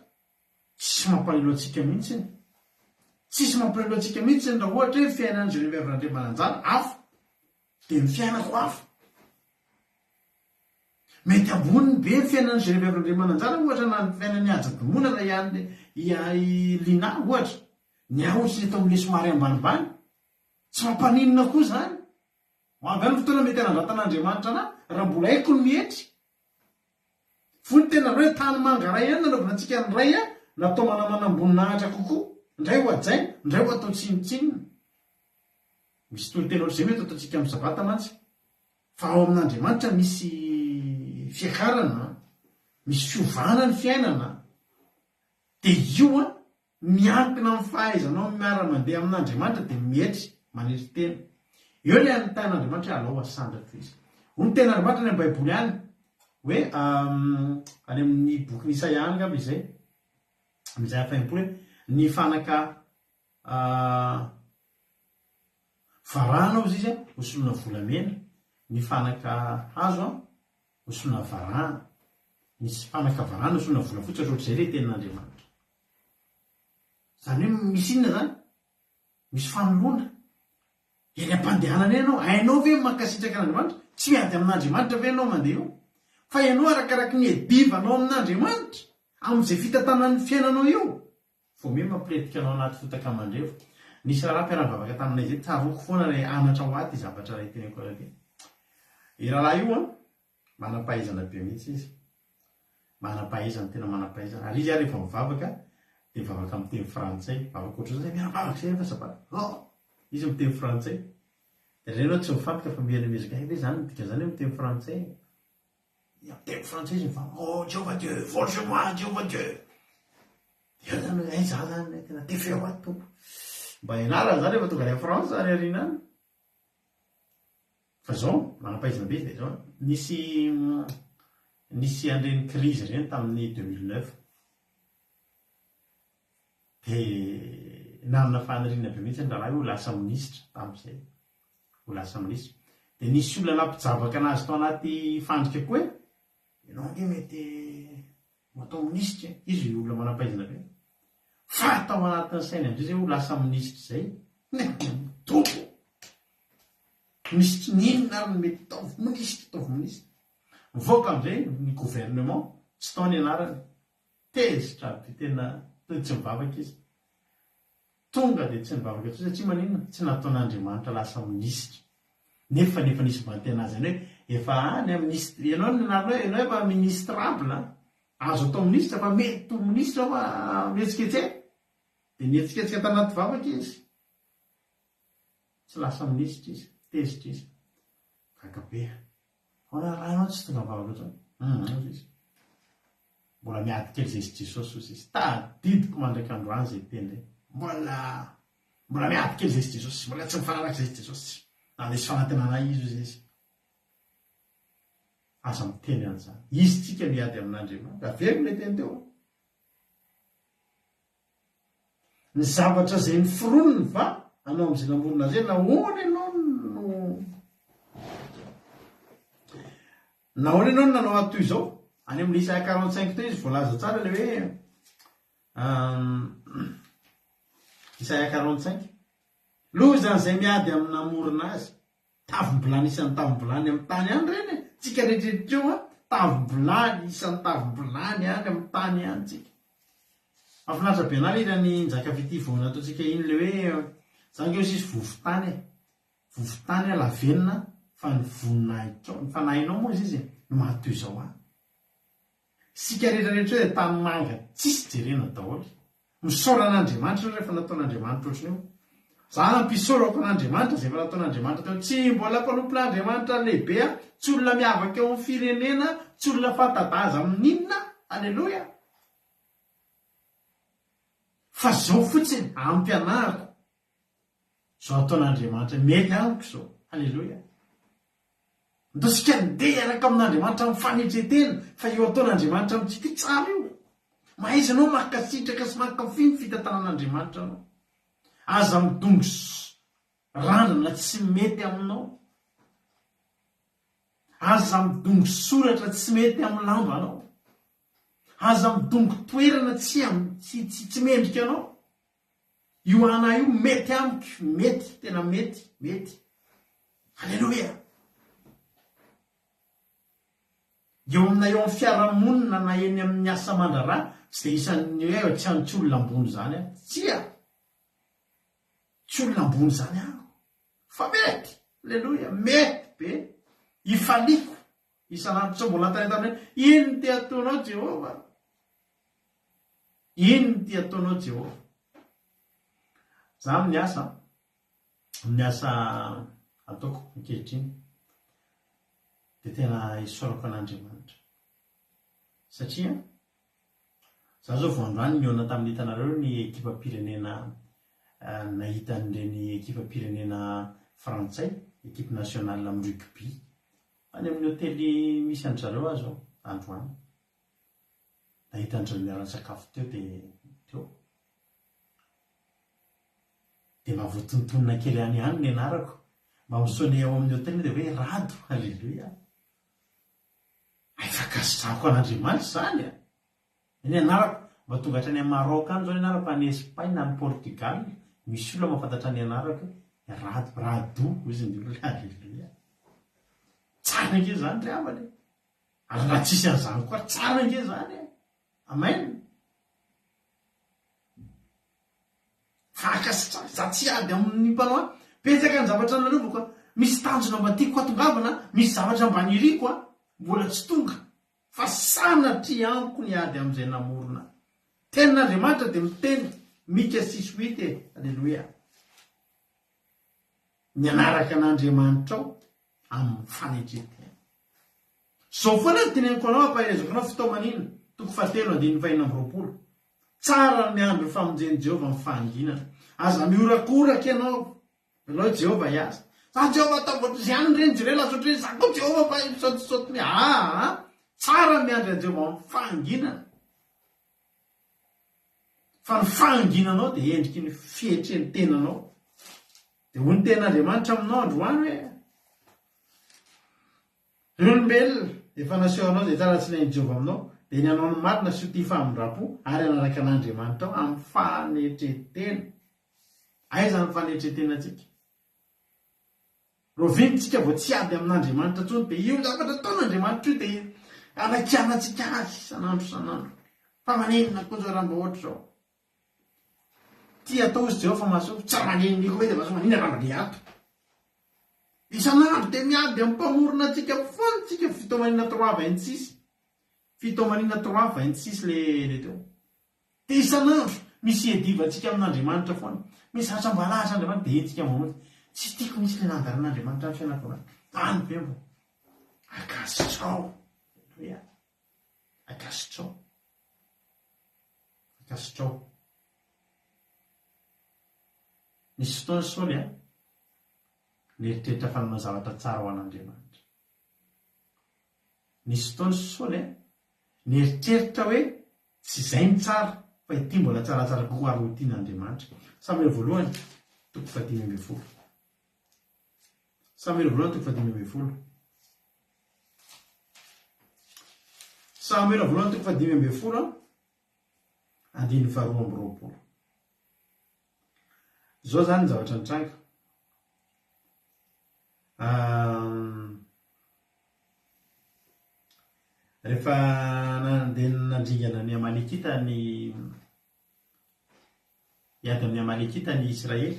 Speaker 2: tsisy mampalahelo antsika mihitsy. Tsisy mampalahelo antsika mihitsy raha ohatra hoe fiainan'i Geneviève Randriamananjara hafa, dia ny fiainako hafa. Mety ambony be ny fiainan'i Geneviève Randriamananjara ohatra na ny fiainan'i Haja Domoina na i an'i i Lina ohatra. Ny ahy ohatry ny eto amin'ilay somary ambanimbany. Tsy mampaninona koa izany. Ho avy any ny fotoana mety hanandratan'Andriamanitra anah raha mbola haiko ny mietry. Fony tena hoe tany manga iray ihany nanaovana antsika ny ray natao manamanam-boninahitra kokoa, indray ho hajaina, indray ho atao tsinontsinona. Misy toriteny ohatr'izay mety ataontsika amin'ny sabata mantsy. Fa ao amin'Andriamanitra misy fiakarana, misy fiovana ny fiainana. Dia io an, miankina amin'ny fahaizanao miara-mandeha amin'Andriamanitra dia mietry, manetry tena. Eo ilay anotahin'Andriamanitra hoe alao asandratra izy. Hoy ny tenin'Andriamanitra any amin'ny Baiboly any, hoe any amin'ny bokin'i Isaia any angamba izay, Isaia faha-enimpolo hoe, ny fanaka Varahana hozy izy ho solona volamena, ny fanaka hazo ho solona varahana, ny fanaka varahana ho solona volafotsy, ohatrohatr'izay ilay tenin'Andriamanitra. Izany hoe misy inona izany? Misy fanoloana. Eny am-pandehanana eny ianao, hainao ve ny mankasitraka an'Andriamanitra? Tsy miady amin'Andriamanitra ve ianao mandeha eo? Fa ianao arakaraky ny iadivanao amin'Andriamanitra, amin'izay fitantanan'ny fiainanao eo, Vao miha mampilentika anao anaty fotaka mandrevo. Nisy rahalahy mpiara-mivavaka taminay izay, tsaroako foana ilay anatra ho ahy ity zavatra iray teneniko anareo ity. Io rahalahy io an, manam-pahaizana be mihitsy izy. Manam-pahaizana, tena manam-pahaizana. Ary izy ary rehefa mivavaka dia mivavaka amin'ny teny frantsay. Mivavaka ohatr'izao zay, miara-mivavaka izay rehefa sabata. Oh! Izy miteny frantsay. Dia ireny ianao tsy mifantoka fa mihaino miezaka, hay ve izany no dikan'izany hoe miteny frantsay e? Ny amin'ny teny frantsay izy mivaly, Oh Jehovah Dieu, forge-moi Jehovah Dieu. Dia eo zany hoe, hay za zany tena tefeo ato Tompo. Mba ianarana zany rehefa tonga any France any aoriana any. Fa zao, manam-pahaizana be izy dia zao, nisy nisy an'ireny crise ireny tamin'ny 2009. Dia nanana faniriana be mihitsy ny rahalahy hoe ho lasa minisitra tamin'izay. Ho lasa minisitra. Dia nisy olona nampijabaka anazy tao anaty fandrika koa hoe, ianao ange mety ho atao minisitra e. Izy olona manam-pahaizana be. Fa tao anatin'ny sainy amin'izay izay hoe ho lasa minisitra izay. Tompo! Minisitry ny inona ary no mety ataovy minisitra, ataovy minisitra. Mivoaka amin'izay ny gouvernement, tsy tao ny anarany. Tezitra be tena toy ny tsy mivavaka izy. Tonga dia tsy nivavaka intsony satria maninona? Tsy nataon'Andriamanitra lasa minisitra. Nefa efa nisy mba niteny azy ihany hoe efa any an, minisitra, ianao ny anaranao ianao efa ministrable an, azo atao minisitra fa mety ho minisitra fa mihetsiketseha. Dia nihetsiketsika tanaty vavaka izy. Tsy lasa minisitra izy. Tezitra izy. Gaga be. Ahoana raha ianao tsy tonga mivavaka intsony? Hum, hozy izy. Mbola miady kely izay sy Jesosy, hozy izy. Tadidiko mandraka androany izay teny izay. Mbola, mbola miady kely izay sy Jesosy. Mbola tsy mifanaraka izay sy Jesosy. Nandiso fanantenana ahy izy, hozy izy. Aza miteny an'izany. Izy tsika miady amin'Andriamanitra. Averiko ilay teny teo. Ny zavatra izay noforoniny va anao amin'izay namorona azy hoe nahoana ianao no nahoana ianao no nanao ahy toy izao? Any amin'ny Isaia 45 teo izy voalaza tsara ilay hoe Isaia 45. Lozan'izay miady amin'ny namorona azy. Tavim-bilany isan'ny tavim-bilany amin'ny tany any ireny e! Tsika rehetrarehetra eo an, tavim-bilany isan'ny tavim-bilany any amin'ny tany any tsika. Mahafinaritra be anah le hiran'i Njaka Fitia vao nataontsika iny le hoe za ange hoy izy vovo-tany e! Vovo-tany aho lavenona fa ny voninahitrao, ny fanahinao moa izy e, no maha toy izao ahy. Isika rehetra rehetra eo dia tanimanga tsisy jerena daholo. Misaora an'Andriamanitra ianao rehefa nataon'Andriamanitra ohatran'io. Za ampisaorako an'Andriamanitra izay efa nataon'Andriamanitra teo. Tsy mbola mpanompon'Andriamanitra lehibe aho, tsy olona miavaka eo amin'ny firenena, tsy olona fanta-daza amin'inona. Aleloia. Fa zao fotsiny ampianariko. Zao ataon'Andriamanitra mety amiko zao. Aleloia. Ndao isika ndeha hiaraka amin'Andriamanitra amin'ny fanetren-tena fa io ataon'Andriamanitra amintsika io tsara io. Mahaiza ianao mankasitraka sy mankafy ny fitantanan'Andriamanitra anao. Aza midongy randrana tsy mety aminao. Aza midongy soratra tsy mety amin'ny lambanao. Aza midongy toerana tsy tsy tsy mendrika anao. Io ana io mety amiko, mety, tena mety, mety. Aleloia! Eo amina eo amin'ny fiarahamonina na eny amin'ny asa aman-draharaha, tsy dia isan'ny hoe tsy tsy olona ambony izany aho. Tsia! Tsy olona ambony izany aho. Fa mety! Aleloia! Mety be! Ifaliako isan'andro. Tsy mbola nanontany tamin'ny hoe, Inona ity ataonao Jehovah? Inona ity ataonao Jehovah? Za amin'ny asa, amin'ny asa ataoko ankehitriny dia tena isaorako an'Andriamanitra. Satria za zao vao androany nihaona tamin'ny hitanareo ny ekipam-pirenena nahita an'ireny ekipam-pirenena frantsay, equipe nationale amin'ny rugby. Any amin'ny hotely misy an-dry zareo aho zao androany. Nahita an-dry zareo niara-nisakafo teo dia teo. Dia mba voatontonona kely any ihany ny anarako. Mba mi-sonner ao amin'ny hotely dia hoe Rado, Alléluia. Hay fankasitrahako an'Andriamanitra izany a! Ny anarako, mba tonga hatrany Maroc any izao ny anarako, any Espagne, any Portugal, misy olona mahafantatra ny anarako hoe Rado, Rado hoy izy ny olona, Alléluia. Tsara ange izany ry havana e! Ary raha tsisy an'izany koa ary tsara ange izany e! Amen! Fankasitrahana, za tsy hiady amin'ny mpanao an, betsaka ny zavatra nanaovako an, misy tanjona mba tiako hatongavana, misy zavatra mba niriko an, mbola tsy tonga, fa sanatria amiko ny ady amin'izay namorona ahy. Tenin'Andriamanitra dia miteny, Mika six huit e, aleloia. Ny hanaraka an'Andriamanitrao amin'ny fanetren-tena. Izao foana no teneniko anao, ampaherezako anao, Fitaomanina, toko fahatelo, andininy fahenina amby 20. Tsara ny miandry ny famonjen'i Jehovah amin'ny fahanginana. Aza mihorakoraka ianao. Aleo Jehovah hiasa. Za Jehovah ataovy ohatr'izay ihany ireny, jereo lasa ohatr'ireny, za koa Jehovah fa misaotisaoty mihitsy. Aa, tsara ny miandry an'i Jehovah amin'ny fahanginana. Fa ny fahanginanao dia endriky ny fietren-tenanao. Dia hoy ny tenin'Andriamanitra aminao androany hoe, Ry olombelona, efa naseho anao izay tsara tsy nain'i Jehovah aminao, dia ny hanao ny marina sy ho tia famindram-po ary hanaraka an'Andriamanitrao amin'ny fanetren-tena. Aiza ny fanetren-tenantsika? Rahoviana tsika vao tsy hiady amin'Andriamanitra intsony dia io zavatra ataon'Andriamanitra io dia hanakianantsika azy isan'andro isan'andro. Fa maninona koa zao raha mba ohatr'izao? Ty atao ozy Jehovah fa mahasoa, tsy maninona io koa ve dia mahasoa maninona raha mba ato? Isan'andro dia miady amin'ny mpamorona antsika foana tsika fitaomanina trois 26 fitaomanina trois 26 le le teo. Dia isan'andro misy iadivantsika amin'Andriamanitra foana. Misy zavatra mba alahatra Andriamanitra dia entintsika mamonjy. Tsy tiako mihitsy ilay nandarin'Andriamanitra ny fiainako an'ahy. Any ve mba ankasitraho. Aleloia. Ankasitraho. Ankasitraho. Nisy fotoana Saoly a, nieritreritra fa nanao zavatra tsara ho an'Andriamanitra. Nisy fotoana Saoly a, nieritreritra hoe Tsy izay no tsara, fa ity mbola tsaratsara kokoa ary ho tian'Andriamanitra. Samoela voalohany, toko fahadimy ambin'ny folo. Samoela voalohany, toko fahadimy ambin'ny folo. Samoela voalohany, toko fahadimy ambin'ny folo, andininy faharoa amby 20. Izao izany ny zavatra nitranga. Rehefa nandeha nandringana ny Amalekita ny hiady amin'ny Amalekita ny Israely,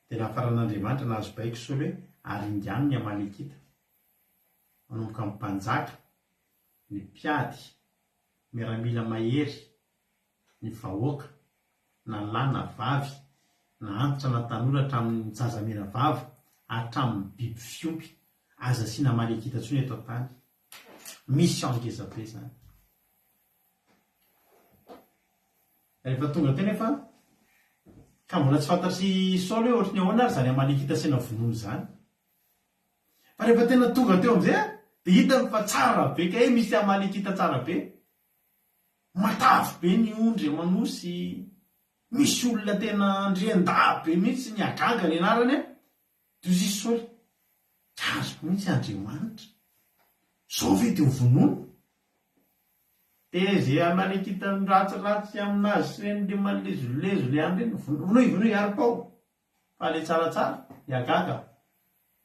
Speaker 2: dia nafaran'Andriamanitra nahazo baiko Saoly hoe aringano ny Amalekita. Manomboka amin'ny mpanjaka, ny mpiady, miaramila mahery, ny vahoaka, na lahy na vavy, na antitra na tanora hatramin'ny zaza mena vava, hatramin'ny biby fiompy, aza asiana Amalekita intsony eto an-tany. Mission ngeza be izany. Rehefa tonga teo nefa, ka mbola tsy fantatr'i Saoly hoe ohatry ny ahoana ary izany Amalekita asiana vonoina izany. Fa rehefa tena tonga teo amin'izay, dia hitany fa tsara be kay, misy Amalekita tsara be. Matavy be ny ondry aman'osy, misy olona tena andriandahy be mihitsy, ny Agaga ny anarany an, dia hoy izy Saoly, tsy azoko mihitsy Andriamanitra. Zao ve dia ho vonoina? Dia ze Amalekita ratsiratsy aminazy sy reny le malezolezo le any reny, vonoy vonoy ary pao! Fa le tsaratsara, i Agaga,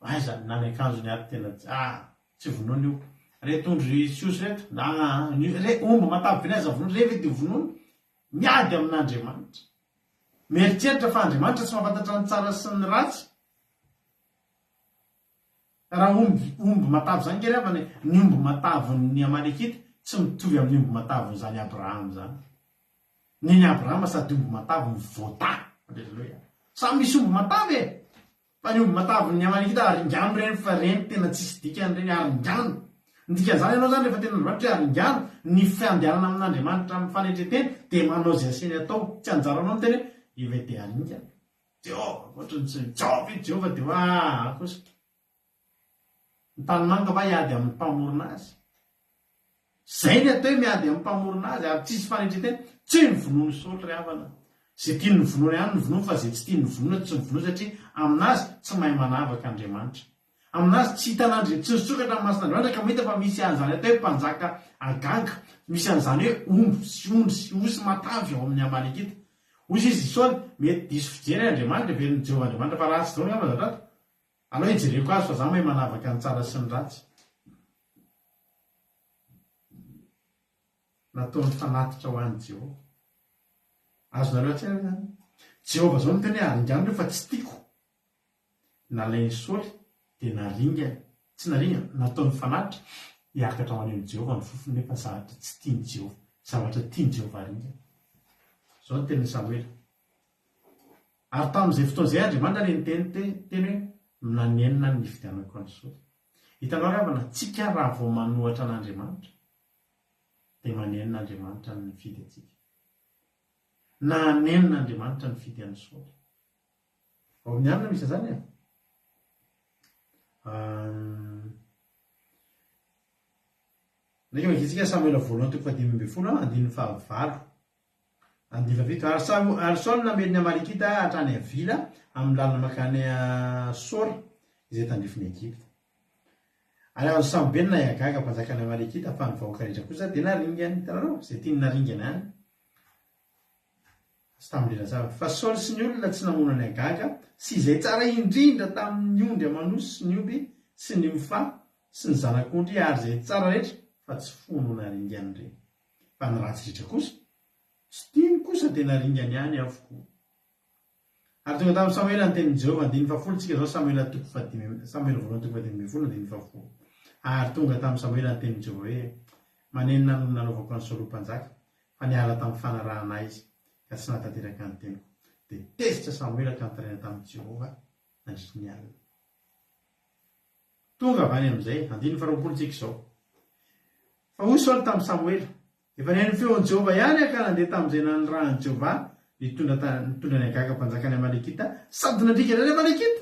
Speaker 2: aiza na ny akanjony ary tena tsy ah! Tsy vonoina io. Reto ondry sy osy reto, ah! Ny re omby matavy be ny aza vonoina, re ve dia ho vonoina? Miady amin'Andriamanitra. Mieritreritra fa Andriamanitra tsy mahafantatra ny tsara sy ny ratsy. Raha omby omby matavy izany nge ry havana e, ny omby matavin'ny Amalekita tsy mitovy amin'ny omby matavin'izany Abrahama izany. Nen'i Abrahama sady omby matavy no voatahy. Aleloia. Samy misy omby matavy e! Fa ny omby matavin'ny Amalekita aringano ireny fa ireny tena tsisy dikany ireny, aringano. Ny dikan'izany ianao izany rehefa tenin'Andriamanitra hoe aringano, ny fandehanana amin'Andriamanitra amin'ny fanetren-tena dia manao izay asainy atao. Tsy anjaranao miteny hoe io ve dia aringana. Jehovah, ohatran'ny tsy Jehovah io Jehovah dia hoe aa kosa. Ny tanimanga va hiady amin'ny mpamorona azy? Izay ny atao hoe miady amin'ny mpamorona azy ary tsisy fanetren-tena. Tsy ny vonoin'i Saoly ry havana. Izay tiany novonoina ihany no vonoiny fa izay tsy tiany novonoina tsy novonoiny satria aminazy tsy mahay manavaka Andriamanitra. Aminazy tsy hitan'Andri, tsy nisokatra ny mason'Andriamanitra ka mahita fa misy an'izany atao hoe mpanjaka Agaga, misy an'izany hoe omby sy ondry sy osy matavy ao amin'ny Amalekita. Hoy izy i Saoly, mety diso fijery Andriamanitra, heverin'i Jehovah Andriamanitra fa ratsy daholo angamba zavatra ato. Aleo hijereko azy fa za mahay manavaka ny tsara sy ny ratsy. Nataony fanatitra ho an'i Jehovah. Azonareo an-tsaina ve izany? Jehovah izao miteny hoe aringano ireo fa tsy tiako. Nalain'i Saoly dia naringany, tsy naringany, nataony fanatitra, hiakatra ho any amin'i Jehovah ny fofony nefa zavatra tsy tian'i Jehovah, zavatra tian'i Jehovah haringana. Izao ny tenin'i Samoela. Ary tamin'izay fotoana izay Andriamanitra le niteny teny hoe nanenina ny nifidianako an'i Saoly. Hitanao ry havana, tsika raha vao manohatra an'Andriamanitra dia manenina Andriamanitra ny nifidy antsika. Nanenina Andriamanitra nifidy an'i Saoly. Ao amin'ny alina misy an'izany e. Ndraiky vakintsika Samoela voalohany toko fahadimy ambin'ny folo andininy fahavalo. Andininy fahafito. Ary Samo, ary Saoly namely ny Amalekita hatrany Havila amin'ny lalana mankany Sora izay tandrifin'i Egypta. Ary azon'i Samobena i Agaga mpanjakan'ny Amalekita fa ny vahoaka rehetra kosa dia naringany. Hitanareo? Izay tiany naringana ihany. Tsy tamin'ny lela tsara. Fa Saoly sy ny olona tsy namono an'i Agaga, sy izay tsara indrindra tamin'ny ondry aman'osy sy ny omby sy ny mifahy sy ny zanak'ondry ary izay tsara rehetra, fa tsy fo no naringany ireny. Fa ny ratsy rehetra kosa, tsy tiany kosa dia naringany ihany avokoa. Ary tonga tamin'i Samoela ny tenin'i Jehovah, andininy fahafolo tsika izao, Samoela toko fahadimy, Samoela voalohany toko fahadimy ambin'ny folo, andininy fahafolo. Ary tonga tamin'i Samoela ny tenin'i Jehovah hoe, Manenina no nanaovako an'i Saoly ho mpanjaka, fa niala tamin'ny fanarahana ahy izy, ka tsy nahatanteraka ny teniko. Dia tezitra Samoela ka nitaraina tamin'i Jehovah nandritry ny alina. Tonga avy any amin'izay, andininy faharoapolo tsika izao. Fa hoy Saoly tamin'i Samoela, Efa nihaino ny feon'i Jehovah ihany aho ka nandeha tamin'izay nanirahan'i Jehovah nitondra nitondra an'i Agaga mpanjakan'ny Amalekita sady nandringana ny Amalekita.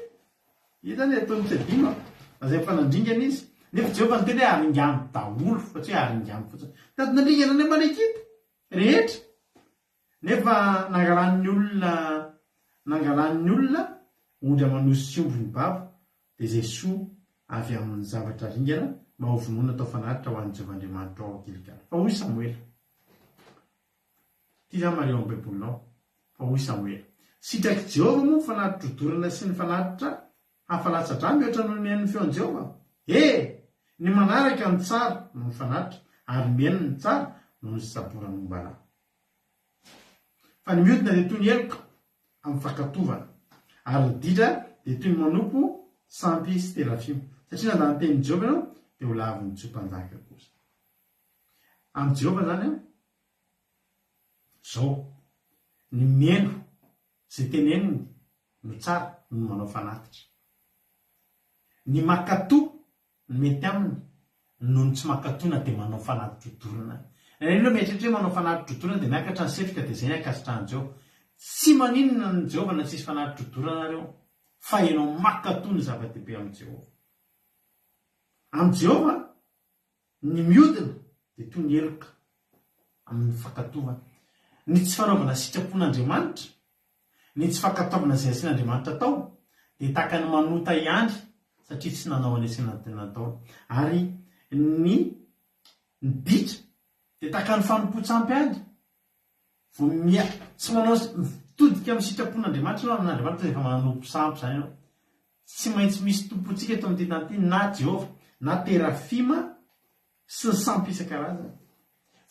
Speaker 2: Io izany ataony tsy adino an! Lazainy fa nandringana izy. Nefa Jehovah niteny hoe aringano daholo fa tsy hoe aringano fotsiny. Sady nandringana ny Amalekita rehetra. Nefa nangalan'ny olona nangalan'ny olona ondry aman'osy sy omby ny babo dia izay soa avy amin'ny zavatra ringana mba ho vonoina atao fanatitra ho an'i Jehovah Andriamanitrao ao Gilgala. Fa hoy Samoela, Ity izany mariho amin'ny Baibolinao, fa hoy Samoela, Sitrak'i Jehovah moa ny fanatitra odorana sy ny fanatitra hafa latsa-drà mihoatra noho ny mihaino ny feon'i Jehovah? He! Ny manaraka ny tsara noho ny fanatitra, ary mihaino ny tsara noho ny saboran'ombalahy. Fa ny miodina dia toy ny heloka amin'ny fankatoavana, ary ny ditra dia toy ny manompo sampy sy terafima. Satria nandà ny tenin'i Jehovah ianao, dia ho lavin'i Joa mpanjaka kosa. Amin'i Jehovah izany an, izao, ny mihaino izay teneniny no tsara noho ny manao fanatitra. Ny mankatò Ny mety aminy noho ny tsy mankatò na dia manao fanati-drodorana. Indraindray aloha mieritreritra hoe manao fanati-drodorana dia miakatra ny setroka dia izay ny ankasitrahan'i Jehovah. Tsy maninona an'i Jehovah na tsisy fanati-drodorana ary eo fa ianao mankatò no zava-dehibe amin'i Jehovah. Amin'i Jehovah, ny miodina dia toy ny heloka amin'ny fankatoavana. Ny tsy fanaovana sitrapon'Andriamanitra Ny tsy fankatoavana izay asian'Andriamanitra atao dia tahaka ny manota ihany satria tsy nanao an'ilay asiana natao. Ary Ny ny ditra dia tahaka ny fanompoan-tsampy ihany. Vao mia tsy manao mitodika amin'ny sitrapon'Andriamanitra ianao, amin'Andriamanitra dia efa manompo sampy izany ianao. Tsy maintsy misy tompontsika eto amin'ity tany ity, na Jehovah, na Terafima, sy ny sampy isan-karazany.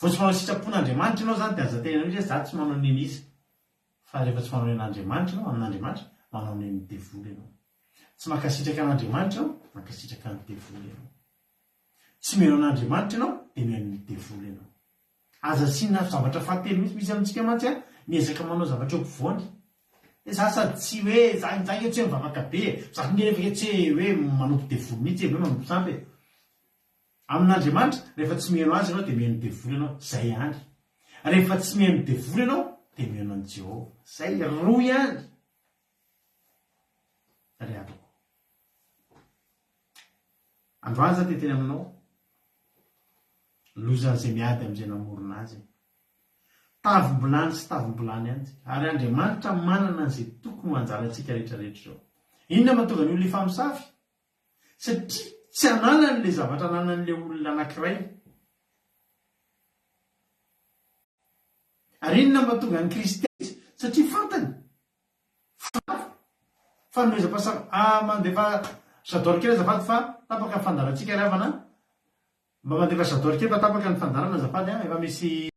Speaker 2: Vao tsy manao sitrapon'Andriamanitra ianao izany dia aza tenenina mihitsy hoe za tsy manao n'in'iza. Fa rehefa tsy manao ny an'Andriamanitra ianao, amin'Andriamanitra, manao ny an'ny devoly ianao. Tsy mankasitraka an'Andriamanitra ianao, mankasitraka ny devoly ianao. Tsy mino an'Andriamanitra ianao, dia mino ny devoly ianao. Aza asiana zavatra fahatelo mihitsy, misy amintsika mantsy a, miezaka manao zavatra eo ampovoany. Hoe za sady tsy hoe, za za nge tsy hoe mivavaka be e, za nge nefa nge tsy hoe manompo devoly mihitsy e, hoe manompo sampy e. Amin'Andriamanitra, rehefa tsy mihaino Azy ianao dia mihaino devoly ianao, zay ihany. Rehefa tsy mihaino devoly ianao dia mihaino an'i Jehovah, zay, roa ihany. Ry havako. Androany za te-hiteny aminao, Lozan'izay miady amin'izay namorona azy e. Tavim-bilany sy tavim-bilany ihany isika. Ary Andriamanitra manana an'izay tokony ho anjarantsika rehetra rehetra izao. Inona mahatonga ny olona hifamosavy? Satria tsy ananany ilay zavatra ananan'ilay olona anankiray. Ary inona mahatonga an'i Kristy Satria fantany fa fanomezam-pahasoavana. Ah, mandefa j'adore kely azafady fa tapaka ny fandaharantsika ry havana a. Mba mandefa j'adore kely fa tapaka ny fandaharana azafady a, efa misy.